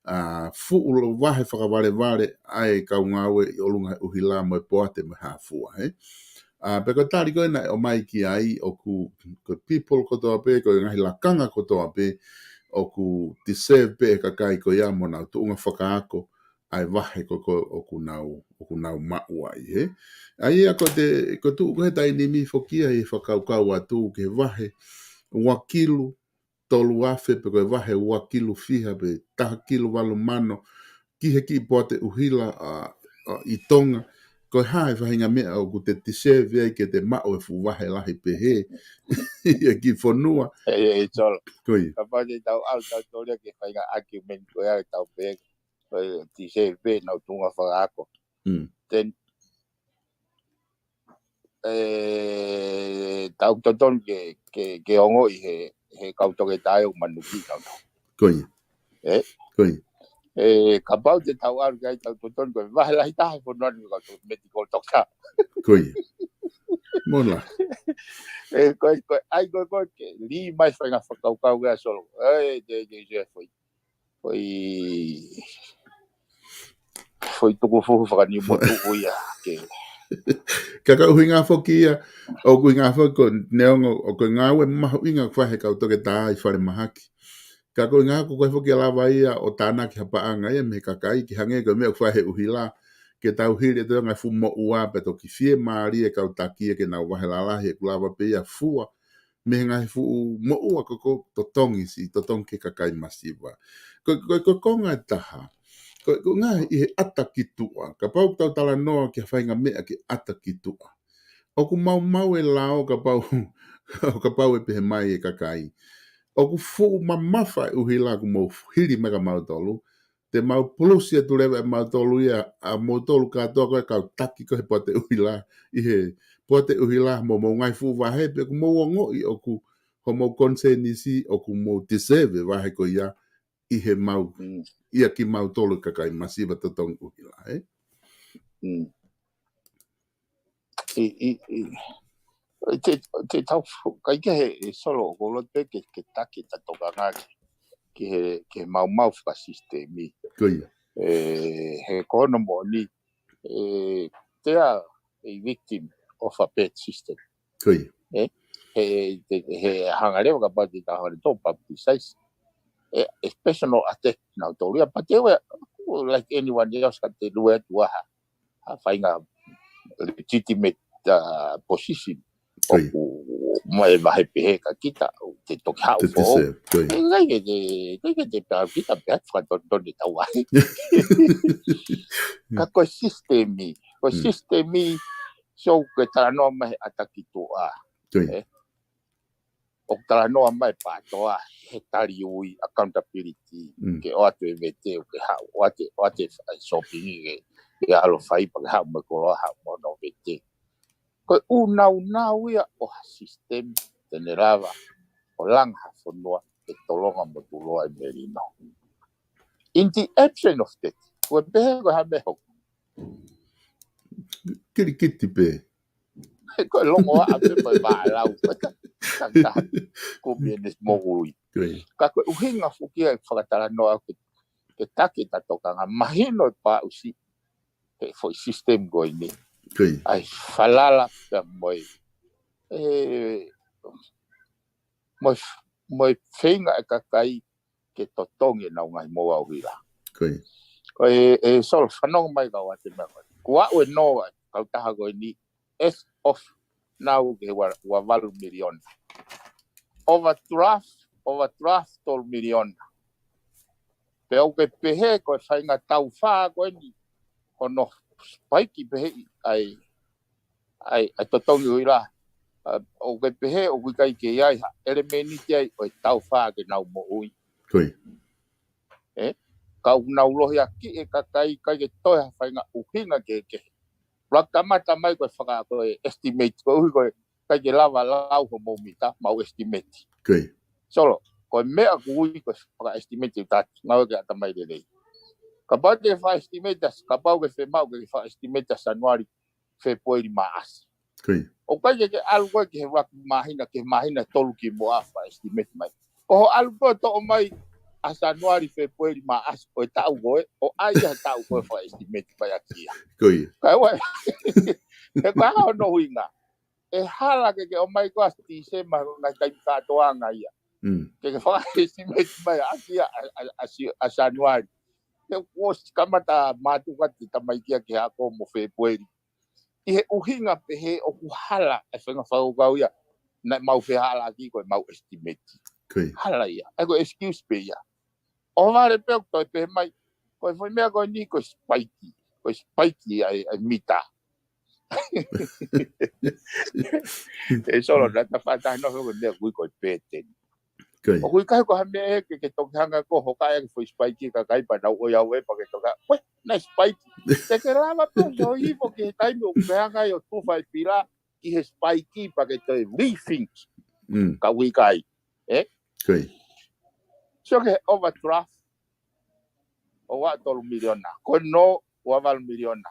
ʻa, fuʻu lo-, vahe fakavalevale ʻa e kau ngāue ʻi ʻolunga he ʻuhila mo e poate mo e hā fua, ē? ʻA, pea ko e tali ko ē naʻe ʻomai ki ai ʻoku, ko e people kotoa pē, ko e ngaahi lakanga kotoa pē, ʻoku deserve pē ʻe he kakai ko ia mo nau tuʻunga fakaako ʻa e vahe ko ē ʻoku nau, ʻoku nau maʻu ai, ē? ʻA ia ko e te, ko e tuʻu ko ē he taimi ni foki ia ʻi he fakakaukau atu ki he vahe ua kilu tolu afe pe ko e vahe ua kilu fiha pe taha kilu valu mano ki he kiʻi poate ʻuhila ʻa, ʻa, ʻi Tonga, ko e hā e faʻahinga meʻa ʻoku te deserve ai ke te maʻu e fuʻu vahe lahi pehē ʻi he kiʻi fonua. E, e, e, Solo. Ko ia. Kapau te tau ʻalu tautolu ia ki he faʻahinga argument ko ia ʻe tau pehē, ko e deserve pē ʻenau tuʻunga fakaako. Mm. Then, e, tau totonu ke, ke, ke ongoʻi he, he kau toketā ʻoku manuki tautolu. Ko ia. E? Ko ia. E, kapau te tau ʻalu ki ai tau totonu ko e vahe lahi taha e fonua ni kau to-, medical doctor. Ko ia. Mola. E, ko e, ko e, ʻai ko e, ko e, ke lī mai faʻahinga fakakaukau ia Solo. E, te, te, te, foʻi. Foʻi, foʻi tukufuhu fakaniumotuʻu ia. Ke. Ka ko e ʻuhinga foki ia, ʻoku ʻuhinga foki ko e neongo, ʻoku ngāue mahuʻinga ʻoku fai he kau toketā ʻi falemahaki. Ka ko e ʻuhinga ko e foki lava ia ʻo tānaki ha paʻanga ia mei he kakai, ke hangē ko e meʻa ʻoku fai he ʻuhila, ke tau hili e toenga fuʻu moʻua pea toki fiemālie e kau taki ia ke nau vahe lalahi ʻeku lava pē ia fua mei he ngaahi fuʻu moʻua ko ē ʻoku totongi siʻi, totongi ki he kakai masiva. Ko, ko, ko e konga ʻe taha. Ko, ko e ngaahi ʻi he ʻata ki tuʻa. Kapau tau talanoa ki ha faʻahinga meʻa ki he ʻata ki tuʻa. ʻOku maumau e lao kapau, kapau ʻe pehē mai e kakai. ʻOku fuʻu mamafa e ʻuhila ʻoku mou hili mai kia mautolu. Te mau pulusi atu leva ʻe mautolu ia, ʻa mautolu kātoa ko e kau taki ko ē he poate ʻuhila, ʻi he poate ʻuhila mo homou ngaahi fuʻu vahe pē ʻoku mou ongoʻi ʻoku, homou konisēnisi ʻoku mou deserve e vahe ko ia ʻi he mau, Mm. ia kia mautolu kakai masiva totongi ʻuhila, e? Mm. ʻI, ʻi, ʻi, ʻi te, te tau fu-, ʻikai ke he, e Solo, ʻoku ou loto pē ke, ke taki ʻeta tokanga ki, ki he, ki he maumau fakasisitemi. Ko ia. E, he ko hono moʻoni, e, they are a victim of a bad system. Ko ia. E, he, he, he hanga leva kapau te tau hanga ʻo publicize. E, e personal attack nautolu ia, but they were like anyone else ka te lue atu ʻa ha, ha faʻahinga legitimate, uh, position. Ko ia. ʻOku mai vahe pehē kia kita, ʻo te toki haʻu Te te foʻou. se, ko ia. E, ʻikai ke te, ʻikai ke te pehē kita pehē atu fakatonutonu ʻetau vahe. Ka ko e sisitemi, ko e Mm. sisitemi, so ke talanoa mai he ʻata ki tuʻa. Ko ia. E? ʻOku talanoa mai PATOA he tali ui, accountability, Mm. ke ʻoatu e vete, ʻo ke haʻu, ʻoatu, ʻoatu e sōpingi ke, ke ʻalu ʻo fai pea ke haʻu mo e koloa, haʻu mo hono vete. Ko e ʻunaunau ia ʻo ha sisitemi te ne lava ʻo langa ha fonua ke tolonga mo tuʻuloa e melino. In the absence of that, ko e pehē ko e hā e meʻa ʻe hoko? Kilikiti pē. Ko e longoaʻa pē, ko e vālau pē, ka, ka, ka, ko e meʻa ne mo ui. Ko ia. Ka ko e ʻuhinga foki ia e fakatalanoa ke, ke taki ʻeta tokanga mahino e paʻusi he foʻi sisitemi ko eni. Ko ia. ʻA e falala pea mo e, e, mo e, mo e feinga e kakai ke totongi ʻenau ngaahi moʻua ʻuhila. Ko ia. Ko e, e Solo fanongo mai kau ʻoatu e meʻa ko ē. Ko au e nō, kautaha ko eni, as of now ke ua, ua valu miliona. Overdraft, overdraft tolu miliona. Pea ʻoku ke pehē ko e faʻahinga taufā ko eni, hono spike pehē ʻa e, ʻa e, ʻa e totongi ʻuhila. ʻA, ʻoku ke pehē ʻoku ʻikai ke ʻi ai ha ʻelemēniti ia ʻo e taufā ke nau moʻui. Ko ia. E? Ka ʻoku nau lohiakiʻi e kakai, ʻikai ke toe ha faʻahinga ʻuhinga kehekehe. Pea kamata mai ko e faka-, ko e estimate, koeʻuhi ko e ʻikai ke lava lau homou mita, mau estimate. Ko ia. Solo, ko e meʻa ʻoku ui ko e fakaestimate ʻoku tau ngāue ke ʻatamai lelei. Kapau te fakaestimate ʻa, kapau ke fiemaʻu ke fakaestimate ʻa Sānuali, Fēpueli, Maʻasi. Ko ia. ʻOku ʻikai ke ke ʻalu koe ki he ʻuluaki māhina, ki he māhina tolu kimuʻa fakaestimate mai. Ko hoʻo ʻalu koe ʻo toʻo mai ʻa Sānuali, Fēpueli, Maʻasi ʻo e taʻu ko ē, ʻo ʻai ia he taʻu ko ē fakaestimate mai ʻaki ia. Ko ia. Kae ʻoua, he ko e hā hono ʻuhinga? ʻE hala ke ke ʻomai koe ʻa Tīsema, ngaahi taimi kātoanga ia. Mm. Ke ke fakaestimate mai ʻaki ia ʻa, ʻa, ʻa Si-, ʻa Sānuali. He kuo ʻosi kamata mātuku atu e tamaiki ia ke ako mo Fēpueli. ʻI he ʻuhinga pehē ʻoku hala e faʻahinga fakakaukau ia naʻa mau fehālaaki ko e mau estimate. Ko ia. Hala ia. ʻA ia ko e excuse pē ia. ʻO vale pē ʻoku toe pehē mai, ko e foʻi meʻa ko eni ko e spike. Ko e spike ia e, e mita. E Solo, naʻa ta faʻa taha noa ko e meʻa ʻoku ui ko e pēteni. ʻOku ʻikai ko ha meʻa ʻe ke, ke toki hanga ko hoka e foʻi spaiki ka kai pea nau ʻoiauē pea ke toka. Uē, naʻe spaiki. Te ke lava pē ʻo hifo ki he taimi ʻoku ke hanga ʻo tufa e pila ki he spaiki pea ke toe rethink. Ka ʻoku ʻikai. Ē? Sio ki he overdraft ʻo ua tolu miliona. Ko e nō ua valu miliona.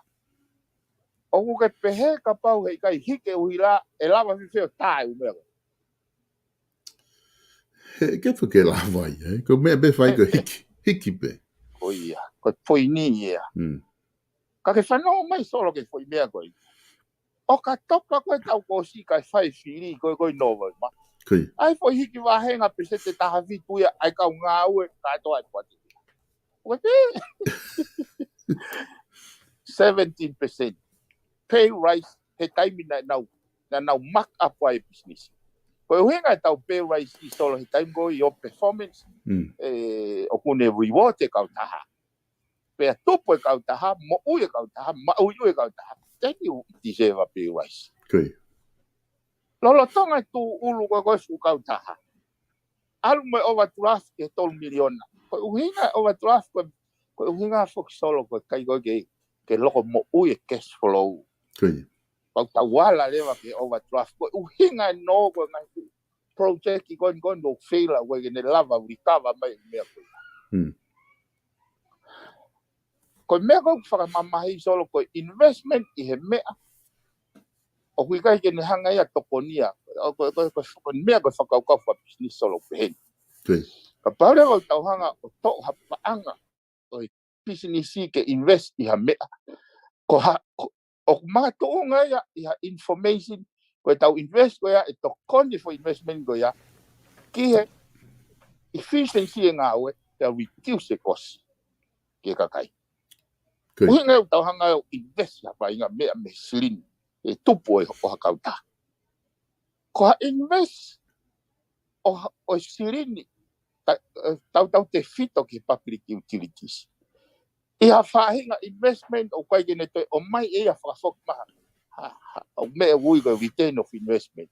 ʻOku ke pehē kapau heʻikai hiki e ʻuhila, ʻe lava fēfē ʻo tā e ʻū meʻa ko ē? He ke fo ke lava ia, ē? Ko e meʻa pē fai ko e hiki, hiki pē. Ko ia, ko e poini ia. Ka ke fanongo mai Solo ki he foʻi meʻa ko ē. ʻO ka topa ko e taʻu kuo ʻosi kae fai fili ko ē ko ē Nōvema. ʻAi foʻi hiki vāhenga pēseti ʻe taha fitu ia ʻa e kau ngāue kātoa ʻa e poate. Ko e seventeen percent pay rise he taimi naʻa nau, naʻa nau mark up ai e business. Ko e ʻuhinga ʻetau pay rise ʻi Solo he taimi ko ē ʻo performance, ē, ʻoku ne reward e kautaha. Pea tupu e kautaha, moʻui e kautaha, maʻuiʻui e kautaha. Then you deserve a pay rise. Lolotonga e tūʻulu ko ē ko e fuʻu kautaha. ʻAlu mo e overdraft ki he tolu miliona. Ko e ʻuhinga e overdraft ko e, ko e ʻuhinga foki Solo ko e ʻikai ko ē ke, ke loko moʻui e cash flow. Pau tau ala leva ki he overdraft. Ko e ʻuhinga e nō ko e ngaahi project ko eni ko eni ʻoku fail ʻoku ʻikai ke ne lava recover mai e meʻa ko ē. Ko e meʻa ko ē ʻoku fakamamahiʻi Solo ko e investment ʻi he meʻa ʻoku ʻikai ke ne hanga ia ʻo tokonia. Ko e, ko e, ko e, ko e meʻa ko e fakakaukau fakapisinisi Solo pehē ni. Kapau leva ʻoku tau hanga ʻo toʻo ha paʻanga ʻo e pisinisi ke invest ʻi ha meʻa. Ko ha, ko, ʻoku makatuʻunga ia ʻi ha information, ko ʻetau invest ko ia, ʻe tokoni foʻi investment ko ia ki he efficiency e ngāue, pea reduce e cost ki he kakai. ʻUhinga ʻoku tau hanga ʻo invest ha faʻahinga meʻa mei he silini ʻe tupu ʻo e, ʻo ha kautaha. Ko ha invest ʻo ha, ʻo e silini, ta-, ē, tautautefito ki he public utilities. ʻI ha faʻahinga investment ʻoku ʻikai ke ne toe ʻomai ʻe ia fakafoki mai ha, ha, ha, ʻo meʻa ʻoku ui ko e return of investment.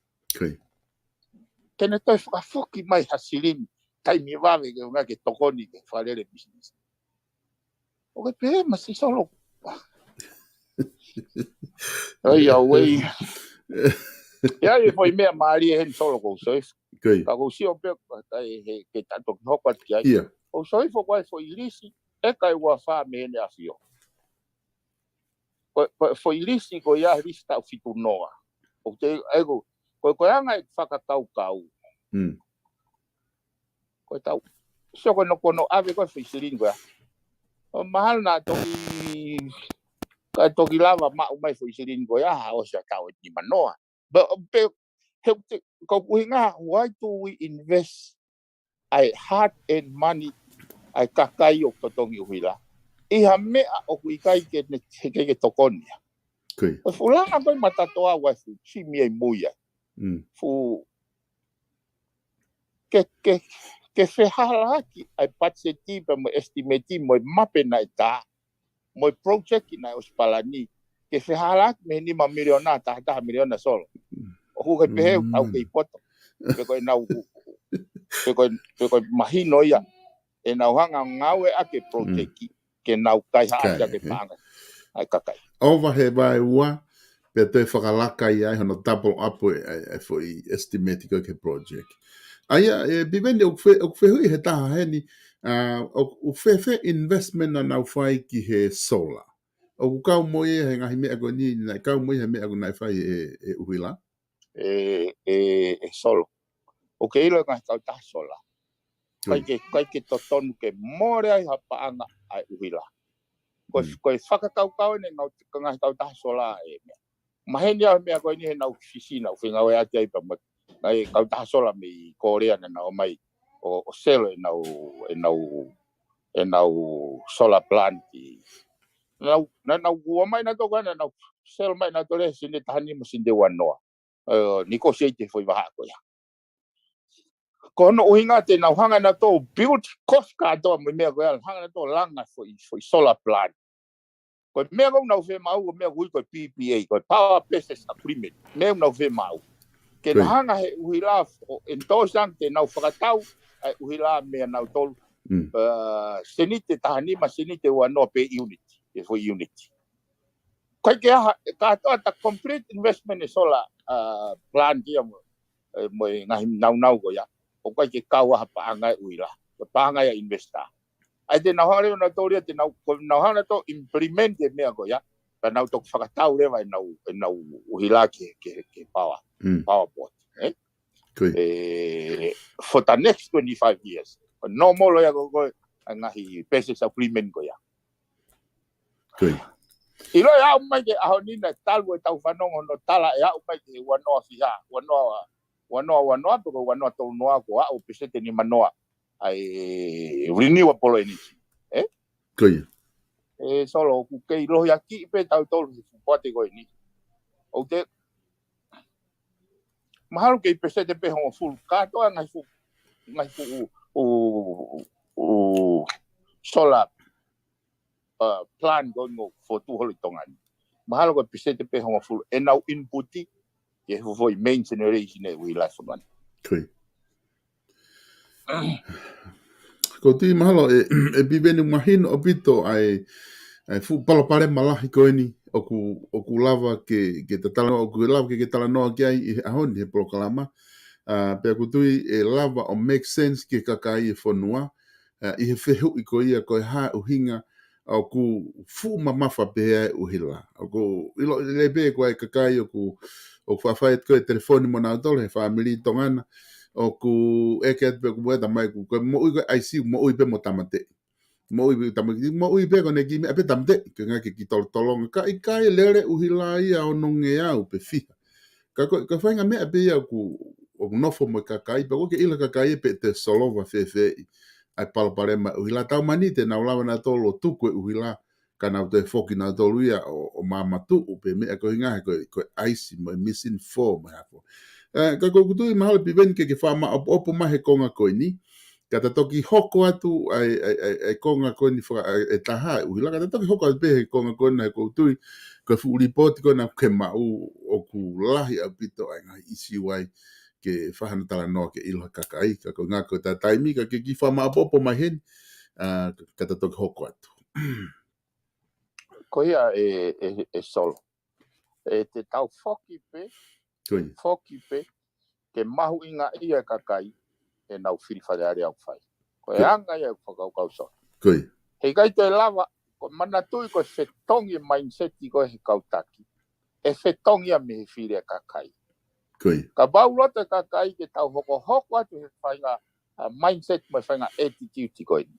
Ke ne toe fakafoki mai ha silini, taimi vave ke ʻunga ke tokoni ke fakalele business. ʻOku ke pehē mai Solo. ʻAi, ʻauē. ʻIa, ʻi he foʻi meʻa mālie heni Solo ʻoku ou soifua. Ka ʻoku ou sio pē, ka ʻi he, ke ta toki hoko atu ki ai. ʻOku ou soifua ko e foʻi lisi, ʻe kai ua fā mei heni ʻAfio. Ko, ko e foʻi lisi ko ia lisi taʻu fitu noa. ʻOku te, ʻai ko, ko, ko e anga e fakakaukau. Ko e tau. Sio ko e no kono ʻave ko e foʻi silini ko ia. ʻO mahalo naʻa toki, ka toki lava maʻu mai foʻi silini ko ia, ha ʻosi ʻa e taʻu ʻe nima noa. But, pe, he, te, ko e ʻuhinga, why do we invest ʻa e hard earned money ʻa e kakai ʻoku totongi ʻuhila ʻi ha meʻa ʻoku ʻikai ke ne, ke, ke tokoni ia? Ko e fuʻu langa ko e matatoa ua e fuʻu timi ʻi mui ai. Fuʻu ke, ke, ke fehālaaki ʻa e patiseti pea mo e estimate mo e mape naʻe tā, mo e project naʻe ʻosi palani, ke fehālaaki mei he nima miliona, taha taha miliona Solo. ʻOku ke pehē ʻoku tau kei poto. Pe ko e nau, pe ko e, pe ko e mahino ia. ʻE nau hanga ngāueʻaki e project ke nau kaihaʻasi ʻaki e paʻanga ʻa e kakai. ʻOua he vaeua, pea toe fakalaka ia ʻi hono double up e, e, e foʻi estimate ko e ki he project. ʻA ia, ē, Piveni, ʻoku fe-, ʻoku fehuʻi he taha heni, ā, ʻoku, ʻoku fēfē investment naʻa nau fai ki he solar? ʻOku kau mo ia he ngaahi meʻa ko eni, naʻe kau mo ia he meʻa ko ē naʻe fai ʻe, ʻe ʻUhila? ʻE, ʻe, ʻe Solo. ʻOku ke ʻilo e ngaahi kautaha solar. ʻIkai ke, ʻikai ke totonu ke mole ai ha paʻanga ʻa e ʻUhila. Ko e, ko e fakakaukau eni ngau, ka ngaahi kautaha solar ʻe meʻa. Maheni au meʻa ko eni he nau fisina, ʻo fengāueʻaki ai pea mo e ngaahi kautaha solar mei Kōlea naʻa nau ō mai ʻo, ʻo sell ʻenau, ʻenau, ʻenau solar plant. Naʻa nau, naʻa nau ō mai naʻa nau tokua naʻa nau sell mai naʻa nau tole sini taha nima sini ua noa. Ē, negotiate foʻi vahaʻa ko ia. Ko hono ʻuhinga te nau hanga naʻa nau build cost kātoa mo e meʻa ko ia, hanga naʻa nau langa foʻi, foʻi solar plant. Ko e meʻa ʻoku nau fiemaʻu, ko e meʻa ʻoku ui ko e P P A, ko e Power Purchase Agreement. Meʻa ʻoku nau fiemaʻu. Ke na hanga he ʻuhila ʻo endorse ange te nau fakatau ʻa e ʻuhila meia nautolu. Seniti ʻe taha nima, seniti ʻe ua noa per unit, ʻe foʻi unit. Ko e ke aha, kātoa ʻeta complete investment ʻe solar plan kia mo e ngaahi naunau ko ia. ʻOku ʻikai ke kau ha paʻanga ʻe ʻuhila, ko e paʻanga ia ʻa e investor. ʻAi te nau hanga leva nautolu ia, te nau, ko nau hanga nautolu implement e meʻa ko ia, ka nau toki fakatau leva ʻenau, ʻenau ʻuhila ke, ke, ke power, power board, eh? For the next twenty-five years. Ko e normal ia ko, ko e ngaahi purchase agreement ko ia. ʻIlo ʻe aʻu mai ki he ʻaho ni naʻe talu ʻetau fanongo hono tala ʻe aʻu mai ki he ua noa fiha, ua noa, ua noa, ua noa, pe ko e ua noa tolu noa ko aʻu peseti ʻe nima noa ʻa e renewable energy. Eh? ʻE Solo, ʻoku kei lohiakiʻi pē tautolu he fuʻu poate ko eni. ʻOku te mahalo kei peseti pē hongofulu kātoa ngaahi fuʻu, ngaahi fuʻu, ʻū, ʻū solar plan ko eni ʻoku fotu holo ʻi Tonga ni. Mahalo ko e peseti pē hongofulu ʻenau input ki he fuʻu foʻi main generation ʻe ʻuhila ʻi Tonga ni. Ko e tui mahalo ʻe, ʻe Piveni, mahino ʻaupito ʻa e, ʻa e fuʻu palopalema lahi ko eni ʻoku, ʻoku lava ke, ke ta talanoa, ʻoku lava ke, ke talanoa ki ai ʻi he ʻaho ni he polokalama. Pea ʻoku tui ʻe lava ʻo make sense ki he kakai e fonua ʻi he fehuʻi ko ia ko e hā e ʻuhinga ʻoku fuʻu mamafa pehē ʻa e ʻuhila. ʻOku ʻilo lelei pē ko e kakai ʻoku, ʻoku faʻa fai atu ko e telefoni mo nautolu he fāmili Tonga na, ʻoku ʻeke atu pē ʻoku mo e tamai ʻoku, ko e moʻui ko e ʻaisi, moʻui pē mo tāmateʻi. Moʻui pē tāmateʻi, moʻui pē ko ʻene kiʻi meʻa pē tāmateʻi, ko e ngaahi kiʻi tolotolonga, ka ʻikai lele ʻuhila ia ʻe ono ngeau pe fiha. Ka ko, ka faʻahinga meʻa pē ia ʻoku, ʻoku nofo mo e kakai, pea ʻoku ke ʻilo kakai pe te solova fēfeeʻi ʻa e palopalema ʻuhila. Tau mani te nau lava nautolu ʻo tuku e ʻuhila, ka nau toe foki nautolu ia ʻo, ʻo māmatuʻu pē meʻa ko e ʻuhinga he ko e, ko e ʻaisi mo e missing four mo e hā fua. Ka ko ʻeku tui mahalo Piveni ke, ke faʻa maʻopoʻopo mai he konga ko eni, ka ta toki hoko atu ʻa e, ʻa e, ʻa e, ʻa e konga ko eni faka-, ʻa e, ʻe taha ʻuhila, ka ta toki hoko atu pē he konga ko ena he ʻoku ou tui, ko e fuʻu lipooti ko ena ke maʻu ʻoku lahi ʻaupito ʻa e ngaahi ʻisiū ai ke faʻa hanga talanoa ke ʻilo he kakai, ka ko e ʻuhinga ko ʻeta taimi ka ke kiʻi faʻa maʻopoʻopo mai heni, ka ta toki hoko atu. Ko ia ʻe, ʻe, ʻe Solo. ʻE te tau foki pē, foki pē, ke mahuʻingaʻia e kakai ʻenau fili Fale Alea ʻoku fai. Ko e anga ia ʻeku fakakaukau Solo. He ʻikai toe lava, ko e manatuʻi ko e fetongi e mindset ko e he kau taki. ʻE fetongi ia mei he fili e kakai. Kapau loto e kakai ke tau hokohoko atu he faʻahinga, ʻa, mindset mo e faʻahinga attitude ko eni.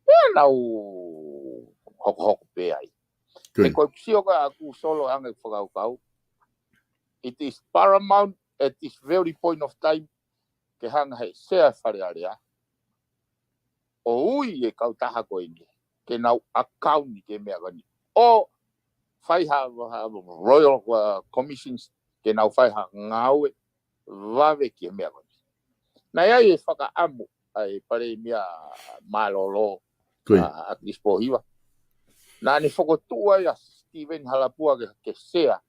Pea nau hokohoko pē ai. He ko e sio ko ē ʻaku Solo anga e fakakaukau. It is paramount at this very point of time ke hanga he Sea Fale Alea ʻo ui e kautaha ko eni ke nau account ki he meʻa ko eni. ʻO fai ha, ha Royal, uh, Commissions ke nau fai ha ngāue vave ki he meʻa ko eni. Naʻe ʻi ai e fakaʻamu ʻa e Palēmia mālōlō, ʻa, ʻAkilisi Pōhiva. Naʻa ne fokotuʻu ai ʻa Stephen Halapua ke, ke sea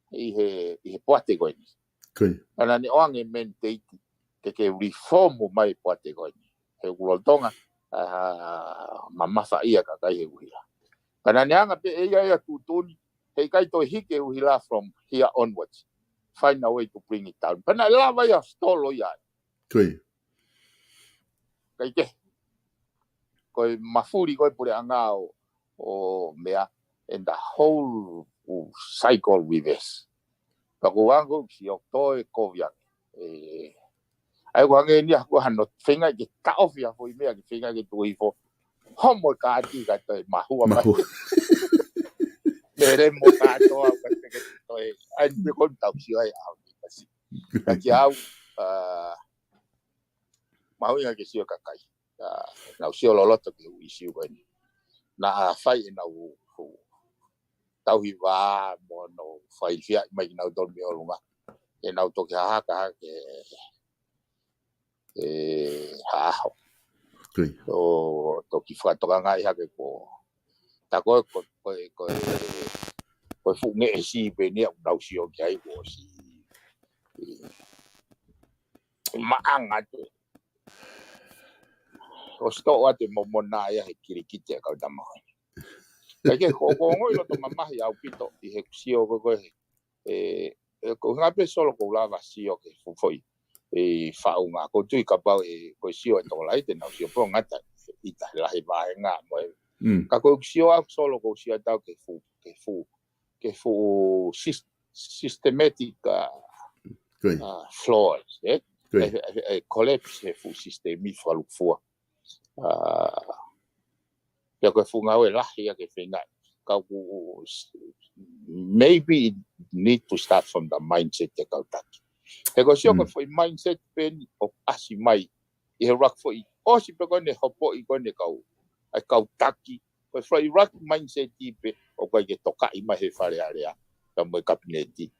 ʻi he, ʻi he poate ko eni. Ka naʻa ne ʻoange mandate ke, ke reform mai e poate ko eni. He ʻoku lolotonga, ʻa, mamafa ia kakai he ʻuhila. Ka naʻa ne anga pē ʻe ia ia tuʻutuʻuni, he ʻikai toe hiki e ʻuhila from here onwards. Find a way to bring it down. Pea naʻe lava ia ʻo stall ia ai. Kae kehe. Ko e mafuli ko e puleʻanga ʻo, ʻo meʻa, and the whole cycle reverse. Pea ko e anga ʻoku sio toe kovi ange. ʻE, ʻai ko e anga eni ʻa ko hano feinga ke taʻofi ʻa foʻi meʻa ke feinga ke tuʻu hifo. Homo e kāti ka toe mahua mai. Mahua. Mele mo kātoa ka te ke toe. ʻAi ni pe ko tau sio ai ʻa o ni kasi. Ka ki au, ʻa, mahuʻinga ke sio kakai. ʻA, nau sio loloto ki he ʻū ʻisiū ko eni. Naʻa fai ʻenau tauhi vā mo nau fai fia mai ki nautolu mei ʻolunga. ʻEnau toki hahaka hake ʻe hā ʻaho. ʻO toki fakatokangaʻi hake ko Tā ko e, ko e, ko e, ko e, ko e fuʻu ngeʻesi pē eni ʻoku nau sio ki ai kuo ʻosi. ʻI, ʻi maʻanga atu. ʻOsi toʻo atu e momona ia he kilikiti ʻa e kau tama ko ē. Kae kehe ko, ko e ongoʻi loto mamahi ʻaupito ʻi heʻeku sio ko ē, ko e, ʻe, ʻe, ko e ngā pē Solo ʻoku ou lava sio ki he fuʻu foʻi, ʻe, faʻunga. ʻOku ou tui kapau ʻe, ko e sio ʻe Tokolahi te nau sio pē ʻo ngata ʻi he lahi vahenga mo e. Mm. Ka ko ʻeku sio ʻaʻaku Solo ʻoku ou sio atu au ki he fuʻu, ki he fuʻu, ki he fuʻu sys-, systematic, uh, Ko ia. uh, flaws, ē? Ko ia. ʻE, ʻe, ʻe collapse he fuʻu sisitemi fakalūkufua. Uh, pea ko e fuʻu ngāue lahi ia ke feinga. Ka ʻoku, maybe it need to start from the mindset ʻa e kau taki. He ko e sio ko e Mm. foʻi mindset pē eni ʻoku ʻasi mai ʻi he ʻuluaki foʻi, ʻosi pē ko ē ʻene hopoʻi ko ē ʻene kau, ʻa e kau taki. Ko e foʻi ʻuluaki mindset pē ʻoku ʻikai ke tokaʻi mai he Fale Alea, ka mo e Kapineti.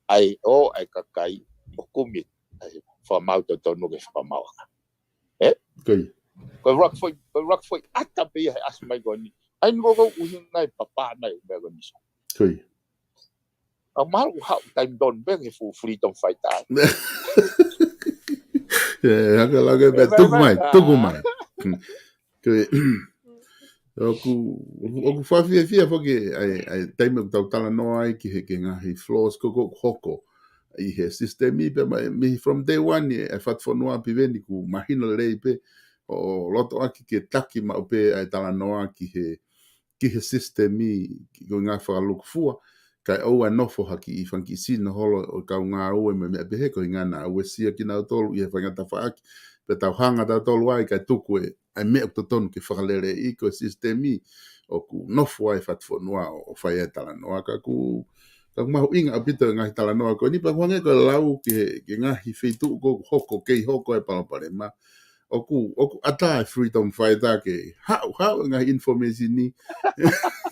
ʻA e ō ʻa e kakai ʻo kumi ʻa e fakamaau totonu ke fakamaau ʻaki. Ē? Ko ia. Ko e ʻuluaki foʻi, ko e ʻuluaki foʻi ʻata pē ia he ʻasi mai ko eni. ʻA ia eni ko e ʻuhinga e papa nai ʻo e meʻa ko eni Solo. Ko ia. ʻA mahalo ʻoku haʻu time zone pē ki he fuʻu freedom fighter. ʻE, haka lage pē, ʻe, tuku mai, mai, mai, tuku ah. mai. Hmm. Ko e, ʻoku, ʻoku fakafiefia foki ʻa e, ʻa e taimi ʻoku tau talanoa ai ki he, ki he ngaahi flaws ko ē ʻoku hoko ʻi he sisitemi pē mai, mei from day one ʻi he Fatufonua Piveni ʻoku mahino lelei pē ʻo loto ʻaki ke taki maʻu pē ʻa e talanoa ki he ki he sisitemi, ki he ngaahi fakalūkufua, kae ʻoua ʻe nofo hake ʻi he fanga kiʻi sino holo ʻo e kau ngāue mo e meʻa pehē ko e ʻuhinga naʻa uesia kinautolu ʻi he faingataʻa tafaʻaki, pea tau hanga tautolu ai kae tuku ē, ʻa e meʻa ʻoku totonu ke fakaleleiʻi ko e sisitemi ʻoku nofo ai Fatufonua ʻo, ʻo fai ai e talanoa ka ʻoku, ka ʻoku mahuʻinga ʻaupito e ngaahi talanoa ko eni pea ʻoku hangē ko e lau ki he, ki he ngaahi feituʻu ʻoku hoko, kei hoko e palopalema, ʻoku, ʻoku ʻatā e freedom fighter ke haʻu, haʻu e ngaahi information ni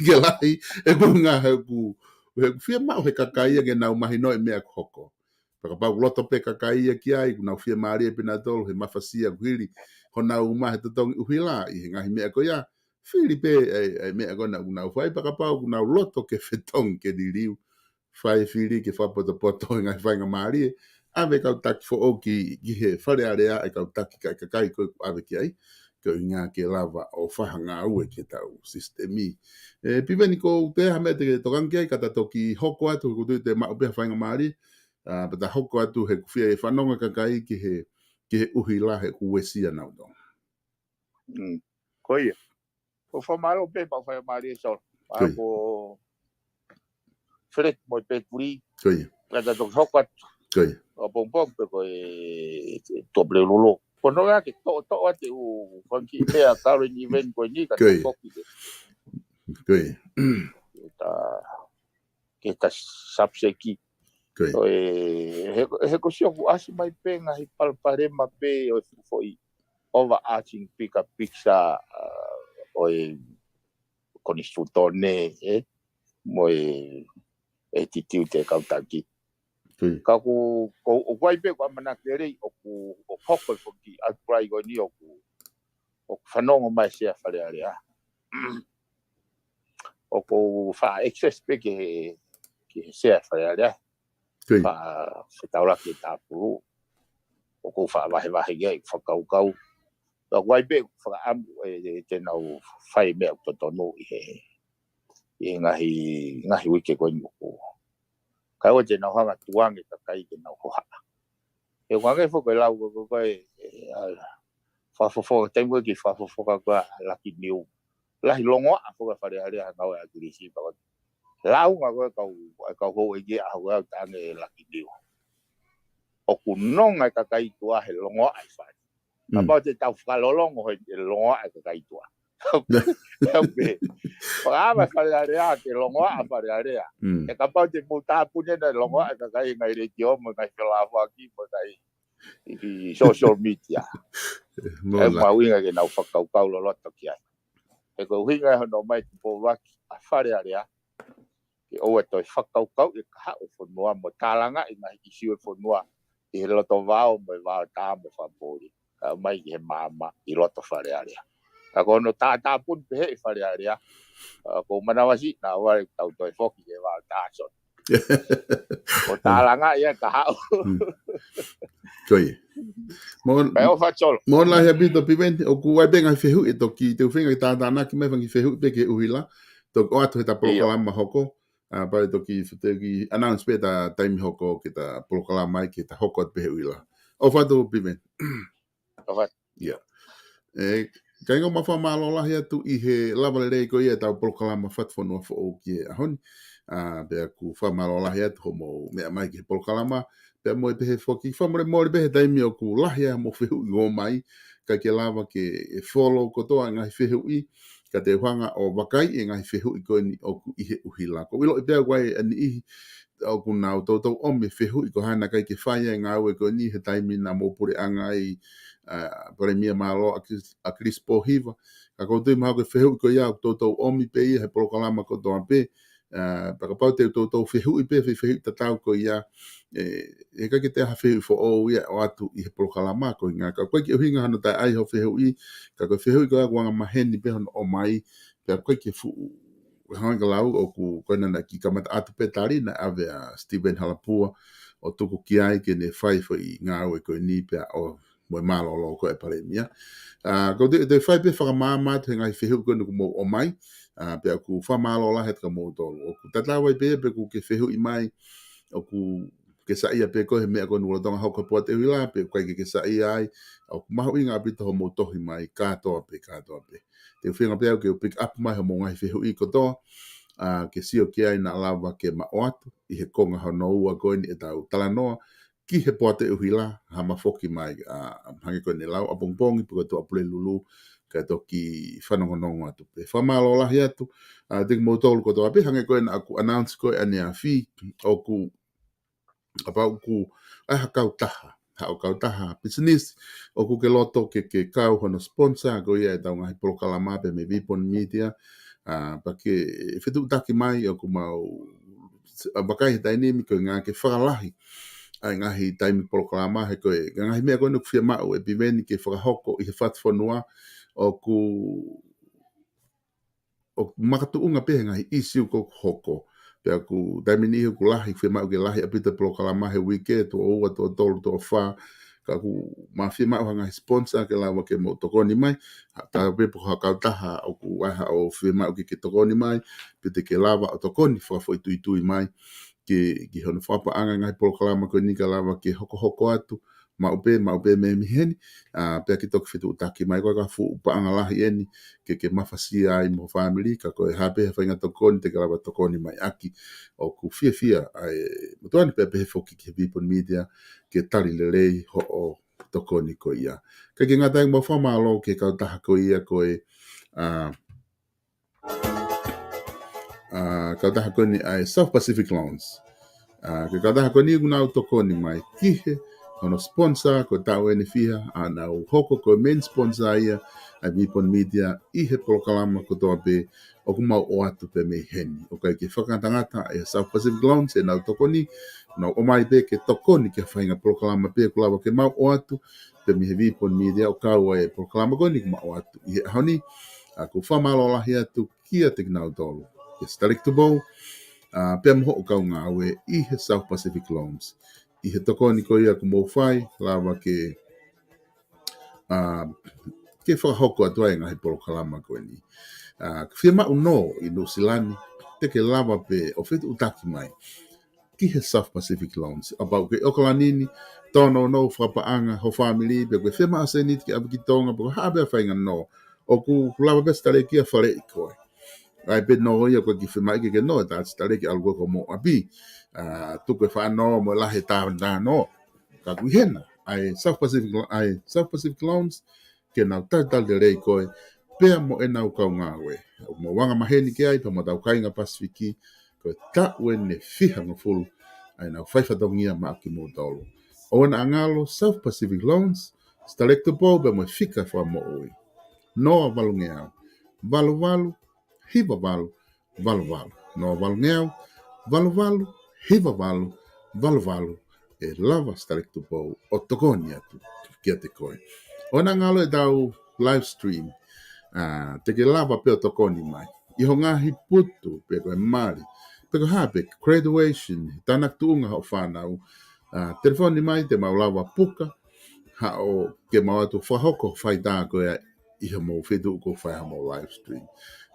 ke lahi, ʻe ko e ʻuhinga he ʻoku, he ʻoku fiemaʻu he kakai ia ke nau mahinoʻi e meʻa ʻoku hoko. Pea kapau ʻoku loto pē kakai ia ki ai, ʻoku nau fiemālie pē nautolu he mafasia ʻoku hili honau uma he totongi ʻuhila ʻi he ngaahi meʻa ko ia, fili pē ʻa e, ʻa e meʻa ko ena ʻoku nau fai, pea kapau ʻoku nau loto ke fetongi ke liliu, fai e fili ke fakapotopoto e ngaahi faingamālie, ʻave e kau taki foʻou ki, ki he Fale Alea ʻa e kau taki kakai, kakai ko ē ʻoku ʻave ki ai, ko e ʻuhinga ke lava ʻo fakangāue ki heʻetau sisitemi. ʻE, Piveni, ko e hā e meʻa te ke tokanga ki ai, ka ta toki hoko atu, ʻoku ou tui te maʻu pē ha faingamālie, ʻa, pea ta hoko atu he ʻoku fie fanongo e kakai ki he, ki he ʻuhila he ʻoku uesia nautolu. Mm. Ko ia. Ko e fakamālō pē pau fakamālō e Solo. Ko ia. Ko Feleti mo e Petuli. Ko ia. Ka ta toki hoko atu. Ko ia. ʻApongipongi pē ko e, e Tuʻapulelulu. Ko hono ʻuhinga ke toʻo, toʻo atu e ʻū fanga kiʻi meʻa current event ko eni ka Ko ia. toki ke. Ko ia. Ke ta, ke ta subject ki. Ko ia. ʻO e, he, he ʻoku ou sio ʻoku ʻasi mai pē ngaahi palopalema pē ʻo e fuʻu foʻi overarching bigger picture, uh, ʻo e konisitūtone, ē, mo e, e attitude e kau taki. Ko ia. Ka ʻoku, ko, ʻoku ʻi ai pē ʻeku ʻamanaki lelei ʻoku, ʻoku hoko e foki outcry ko eni ʻoku, ʻoku fanongo mai Sea Fale Alea. ʻOku ou faʻa access pē ki he, ki he Sea Fale Alea. Ko ia. Faʻa fetaulaki e tāpulu. ʻOku ou faʻa vahevahe ki ai, fakakaukau. Ka ʻoku ʻi ai pē ʻeku fakaʻamu ē, ē, te nau fai e meʻa ʻoku totonu ʻi he, ʻi he ngaahi, ngaahi uike ko eni ʻoku. Kae ʻoua te nau hanga ʻo tukuange e kakai ke nau hohaʻa. He ʻoku hangē foki ko e lau ko, ko, ko e, e, ʻa, fakafofonga, taimi ko ē ki he fakafofonga ko ē ʻa Lucky Liu. Lahi longoaʻa foki ʻa Fale Alea he ngāue ʻa ʻAkilisi pea ko e lāunga ko ē kau, ʻa e kau houʻeiki ʻa hau au tange Lucky Liu. ʻOku nonga e kakai tuʻa he longoaʻa e fale. Mm. Kapau te tau fakalolongo he, he longoaʻa e kakai tuʻa. Tau pē. Fakaava Fale Alea ke longoaʻa Fale Alea. Mm. He kapau te mou tāpuni ena e longoaʻa e kakai he ngaahi letiō mo e ngaahi felafoaki mo e ngaahi ʻi he social media. Mo ʻE la. mahuʻinga ke nau fakakaukau loloto ki ai. He ko e ʻuhinga ē hono ʻomai Tupou ʻUluaki ʻa Fale Alea, ke ʻoua toe fakakaukauʻi e kahaʻu e fonua mo tālangaʻi e ngaahi ʻisiū e fonua ʻi he loto vao mo e vaotā mo e fakapoʻuli. Kae ʻomai ki he maama ʻi loto Fale Alea. Ka ko hono tātāpuni pehē ʻi Fale Alea. ʻA, ʻoku ou manavasiʻi naʻa vale tau toe foki ke vale tāson. Ko tālanga ia ka haʻu. Ko ia. Mo, pea ʻofa Solo. Mo lahi ʻaupito Piveni, ʻoku ʻi ai pē ngaahi fehuʻi ʻe toki, te u feinga ke tātānaki mai fanga kiʻi fehuʻi pē ki he ʻuhila. Toki ʻoatu he ta polokalama hoko. ʻA, pea toki, toki announce pē ta taimi hoko ke ta polokalama ai ke ta hoko atu pē he ʻuhila. ʻOfa atu Piveni. ʻOfa atu. Ia. ʻE, kāinga, mau fakamālō lahi atu ʻi he lava lelei ko ia ʻetau polokalama Fatufonua Foʻou ki he ʻaho ni. ʻA, pea ʻoku fakamālō lahi atu hoʻomou meʻa mai ki he polokalama. Pea mo e pehē foki, fakamolemole pē he taimi ʻoku lahi ai hoʻomou fehuʻi ʻoku ʻomai. Kae ʻikai ke lava ke follow kotoa e ngaahi fehuʻi. Ka te u hanga ʻo vakaiʻi e ngaahi fehuʻi ko eni ʻoku ʻi he ʻuhila. ʻOku ou ʻiloʻi pē ʻoku ʻi ai e niʻihi ʻoku nau toutou ʻomi e fehuʻi ko e hā naʻe ʻikai ke fai ai e ngāue ko eni he taimi naʻa mou puleʻanga ai, ʻa, Palēmia Mālō ʻa Kris-, ʻa Kilisi Pōhiva. Ka ʻoku ou tui mahalo ko e fehuʻi ko ia ʻoku toutou ʻomi pē ia he polokalama kotoa pē. ʻA, pea kapau te u toutou fehuʻi pē e fehuʻi tatau ko ia, ʻe, ʻe ʻikai ke toe ʻi ai ha fehuʻi foʻou ia ʻe ʻoatu ʻi he polokalama ko ia. Ka ʻoku ʻikai ke ʻuhinga hano taʻeʻai hoʻo fehuʻi, ka ko e fehuʻi ko ia ʻoku angamaheni pē hono ʻomai, pea ʻoku ʻikai ke fuʻu, hangē ko e lau ʻoku, ko ena naʻe kiʻi kamata atu pē tali naʻe ʻave ʻa Stephen Halapua ʻo tuku ki ai ke ne fai e foʻi ngāue ko eni pea ʻo mo e mālōlō ko e Palēmia. ʻA, ʻoku ou tui ʻe toe fai pē fakamaama atu he ngaahi fehuʻi ko eni ʻoku mou ʻomai. ʻA, pea ʻoku fakamālō lahi atu kia moutolu. ʻOku tatau ai pē pe ʻoku ke fehuʻi mai, ʻoku ke saiʻia pē koe he meʻa ko eni ʻoku lolotonga hoko he poate ʻuhila, pe ʻoku ʻikai ke ke saiʻia ai, ʻoku mahuʻinga ʻaupito hoʻomou tohi mai, kātoa pē, kātoa pē. Te u feinga pē au ke u pick up mai hoʻomou ngaahi fehuʻi kotoa, ʻa, ke sio ki ai naʻa lava ke ma ʻoatu ʻi he konga hono ua ko eni ʻetau talanoa ki he poate ʻuhila, haʻama foki mai, ʻa, hangē ko ʻene lau, ʻapongipongi pe ko e Tuʻapulelulu, kae toki fanongonongo atu pē. Fakamālō lahi atu, ʻa, kiate kimoutolu kotoa pē, hangē ko ena ʻoku announce ko ē ʻaneafi, ʻoku, kapau ʻoku ʻi ai ha kautaha, haʻo kautaha business, ʻoku ke loto ke, ke kau hono sponsor ko ia ʻetau ngaahi polokalama pē mei Vipon Media, ʻa, pea ke fetuʻutaki mai ʻoku mau, ʻa, vakai he taimi ni ko e ʻuhinga ke fakalahi ʻa e ngaahi taimi polokalama he ko e ngaahi meʻa ko eni ʻoku fiemaʻu ʻe Piveni ke fakahoko ʻi he Fatufonua ʻoku ʻoku makatuʻunga pē he ngaahi issue ʻoku hoko. Pea ʻoku taimi ni ʻoku lahi, fiemaʻu ke lahi ʻaupito e polokalama he uike, tuʻo ua, tuʻo tolu, tuʻo fā, ka ʻoku ma fiemaʻu ha ngaahi sponsor ke lava ke mou tokoni mai, ha, tā pē pe ko ha kautaha ʻoku ʻi ai haʻo fiemaʻu ke ke tokoni mai, pe te ke lava ʻo tokoni fakafoʻituitui mai, ki, ki hono fakapaʻanga e ngaahi polokalama ko eni ka lava ke hokohoko atu, maʻu pē, maʻu pē mei heni, ʻa, pea ke toki fetuʻutaki mai ko e ka fuʻu paʻanga lahi eni, ke, ke mafasia ai mo e fāmili, ka ko e hā pē ha faʻahinga tokoni, te ke lava tokoni mai ʻaki, ʻoku fiefia ai, motuʻa ni pea pehē foki ki he Vipon Media, ke tali lelei hoʻo tokoni ko ia. Kae ʻikai ke ngata ai, mau fakamālō ki he kautaha ko ia ko e, ʻa, ʻa, kautaha ko eni ʻa e South Pacific Loans. ʻA, ko e kautaha ko eni ʻoku nau tokoni mai ki he, hono sponsor ko e taʻu eni fiha, ʻa, nau hoko ko e main sponsor ia ʻa e Vipon Media ʻi he polokalama kotoa pē ʻoku mau ʻoatu pē mei heni. ʻOku ʻikai ke fakangatangata ʻe South Pacific Loans ʻenau tokoni, nau ʻomai pē ke tokoni ki ha faʻahinga polokalama pē ʻoku lava ke mau ʻoatu pē mei he Vipon Media ʻo kau ai e polokalama ko eni ʻoku mau ʻoatu ʻi he ʻaho ni. ʻA, ʻoku fakamālō lahi atu kiate kinautolu, kia Sitaleki Tupou, ʻa, pea mo hoʻo kaungāue ʻi he South Pacific Loans. ʻI he tokoni ko ia ʻoku mou fai, lava ke, ʻa, ke fakahoko atu ai e ngaahi polokalama ko eni. ʻA, fiemaʻu nō ʻi Nuʻusila ni, te ke lava pē ʻo fetuʻutaki mai ki he South Pacific Loans. Kapau ʻoku ke ʻi ʻAokalani ni, tōnounou fakapaʻanga ho fāmili, pe ʻoku ke fiemaʻu ha sēniti ke ʻave ki Tonga, pe ko e hā pē ha faʻahinga nō, ʻoku lava pē Sitaleki ʻo faleʻi koe. ʻAi pē nō ia, ʻoku ʻikai ke fiemaʻu ke ke nō, tā Sitaleki ʻalu koe ki homou ʻapi. ʻA, tuku e faʻa nō mo e lahi e tā nō. Ka ʻoku ʻi hena ʻa e South Pacific, ʻa e South Pacific Loans, ke nau talitali lelei koe, pea mo ʻenau kaungāue. ʻOku mau angamaheni ki ai, pea mo hotau kāinga Pasifiki, ko e taʻu eni ʻe fihangofulu ʻa ʻenau fai fatongia maʻa kimoutolu. ʻOua naʻa ngalo, South Pacific Loans, Sitaleki Tupou pea mo e Fika Fakamoʻui. Noa valungeau, valu valu, hiva valu, valu valu. Noa valungeau, valu valu, hiva valu, valu valu. ʻE lava Sitaleki Tupou ʻo tokoni atu kiate koe. ʻOua naʻa ngalo ʻetau live stream. ʻa, te ke lava pē ʻo tokoni mai ʻi hoʻo ngaahi putu, pe ko e mali, pe ko e hā pē, graduation, tānaki tuʻunga hoʻo fānau, ʻa, telefoni mai, te mau lava puka haʻo ke mau ʻoatu fakahoko faitā ko ia ʻi hoʻomou feituʻu ʻoku fai ai haʻamou live stream.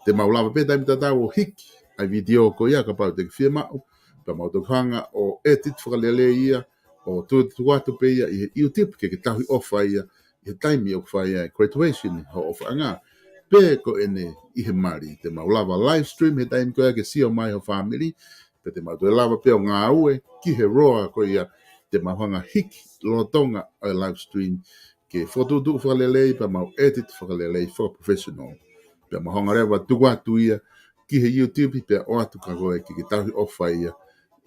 Te mau lava pē taimi tatau ʻo hiki ʻa e vitiō ko ia kapau te ke fiemaʻu, pea mau toki hanga ʻo edit fakalelei ia, ʻo tuʻu, tuʻu atu pē ia ʻi he YouTube ke ke tauhi ʻofa ia ʻi he taimi ʻoku fai ai e graduation hoʻo ʻofaʻanga, pe ko ʻene ʻi he mali. Te mau lava live stream he taimi ko ia ke sio mai ho fāmili, pea te mau toe lava pē ʻo ngāue ki he roa ko ia te mau hanga hiki lolotonga ʻa e live stream ke fokotuʻutuʻu fakalelei, pea mau edit fakalelei fakaprofessional. Pea mau hanga leva tuku atu ia ki he YouTube, pea ʻoatu kia koe ke ke tauhi ʻofa ia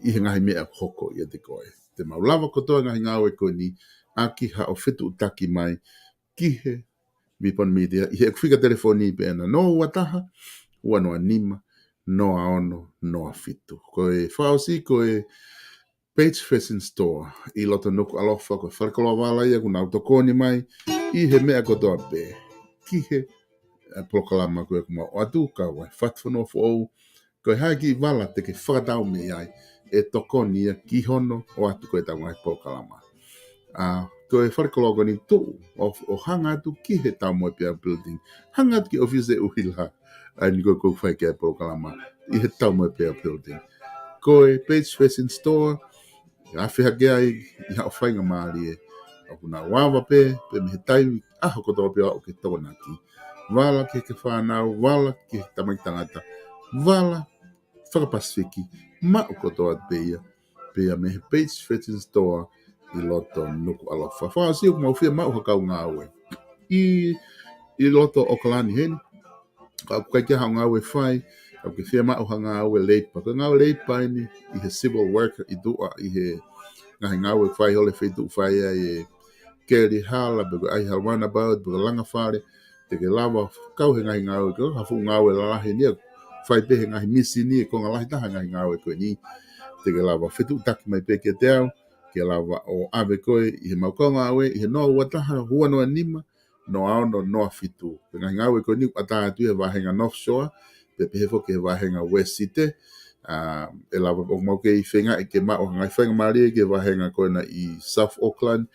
ʻi he ngaahi meʻa ʻoku hoko ʻiate koe. Te mau lava kotoa e ngaahi ngāue ko eni ʻaki haʻo fetuʻutaki mai ki he Mipon Media ʻi heʻeku fika telefoni pē ʻena, noa ua taha, ua noa nima, noa ono, noa fitu. Ko e fakaʻosi, ko e Page Fashion Store ʻi loto Nukuʻalofa, ko e falekoloa vala ia ʻoku nau tokoni mai ʻi he meʻa kotoa pē ki he, ʻa, polokalama ko ē ʻoku mau ʻoatu, kau ai e fatu fonua foʻou, ko e hā e kiʻi vala te ke fakatau mei ai, ʻe tokoni ia ki hono ʻoatu ko ē ʻetau ngaahi polokalama. ʻA, ko e falekoloa ko eni tuʻu ʻo, ʻo hanga atu ki he Taumoepeau Building. Hanga atu ki he ʻōfisi ʻUhila, ʻa eni ko ē ʻoku fai ki ai e polokalama ʻi he Taumoepeau Building. Ko e Page Fashion Store, ʻe afe hake ai ʻi haʻo faingamālie. ʻOku nau ava pē, pē mei he taimi ʻaho kotoa pē ʻo aʻu ki he Tokonaki. Vala ki he fānau, vala ki he tamaiki tangata, vala faka-Pasifiki, maʻu kotoa pē ia, pē ia mei he Page Fashion Store ʻi loto Nukuʻalofa. Fakaʻosi, ʻoku mau fiemaʻu ha kau ngāue ʻi, ʻi loto ʻAokalani heni. Ka ʻoku ʻikai ke ʻi ai haʻo ngāue ʻe fai, ka ʻoku ke fiemaʻu ha ngāue leipa. Ko e ngāue leipa eni ʻi he civil work ʻi tuʻa, ʻi he ngaahi ngāue ʻoku fai holo he feituʻu ʻoku fai ai e keli hala, pe ko e ʻai ha runabout, pe ko e langa fale, te ke lava kau he ngaahi ngāue ko ē, ha fuʻu ngāue lalahi eni ia ʻoku fai pē he ngaahi mīsini, ʻe konga lahi taha e ngaahi ngāue ko eni. Te ke lava fetuʻutaki mai pē kiate au, ke lava ʻo ʻave koe ʻi heʻemau kau ngāue ʻi he noa ua taha, ua noa nima, noa ono, noa fitu. Ko e ngaahi ngāue ko eni ʻoku ʻatā atu ʻi he vāhenga North Shore, pea pehē foki ki he vāhenga West City. ʻA, ʻe lava, ʻoku mau kei feingaʻi ke maʻu ha ngaahi faingamālie ki he vāhenga ko ena ʻi South Auckland,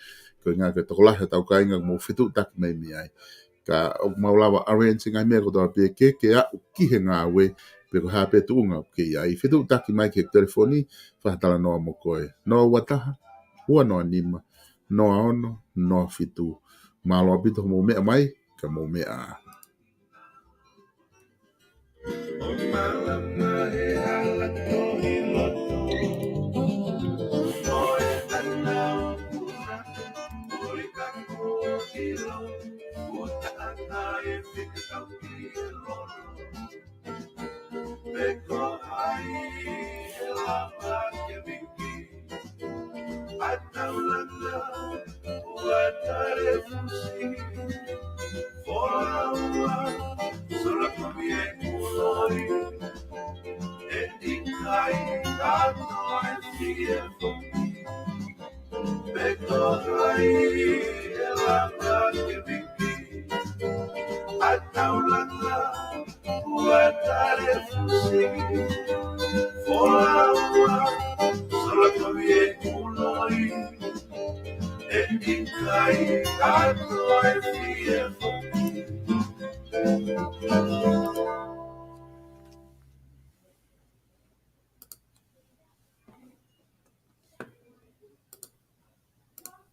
ko e ʻuhinga ko e tokolahi ʻetau kāinga ʻoku mou fetuʻutaki mai mei ai. Ka ʻoku mau lava arrange e ngaahi meʻa kotoa pē ke, ke aʻu ki he ngāue, pe ko e hā pē tuʻunga ʻoku ke ʻi ai. Fetuʻutaki mai ki he telefoni, fakatalanoa mo koe. Noa ua taha, ua noa nima, noa ono, noa fitu. Mālō ʻaupito hoʻomou meʻa mai, ka mou meʻa ā. Pe ko hai ʻe lava ke viki ʻa e taulanga ua tale fusi. Fola ua, sola kovi e kuloi, ʻe ʻikai ʻa toe fie foki. Pe ko hai ʻe lava ke viki ʻa e taulanga ua tale fusi. Fola ua, sola kovi e kuloi, ʻe ʻikai ʻa toe fie foki.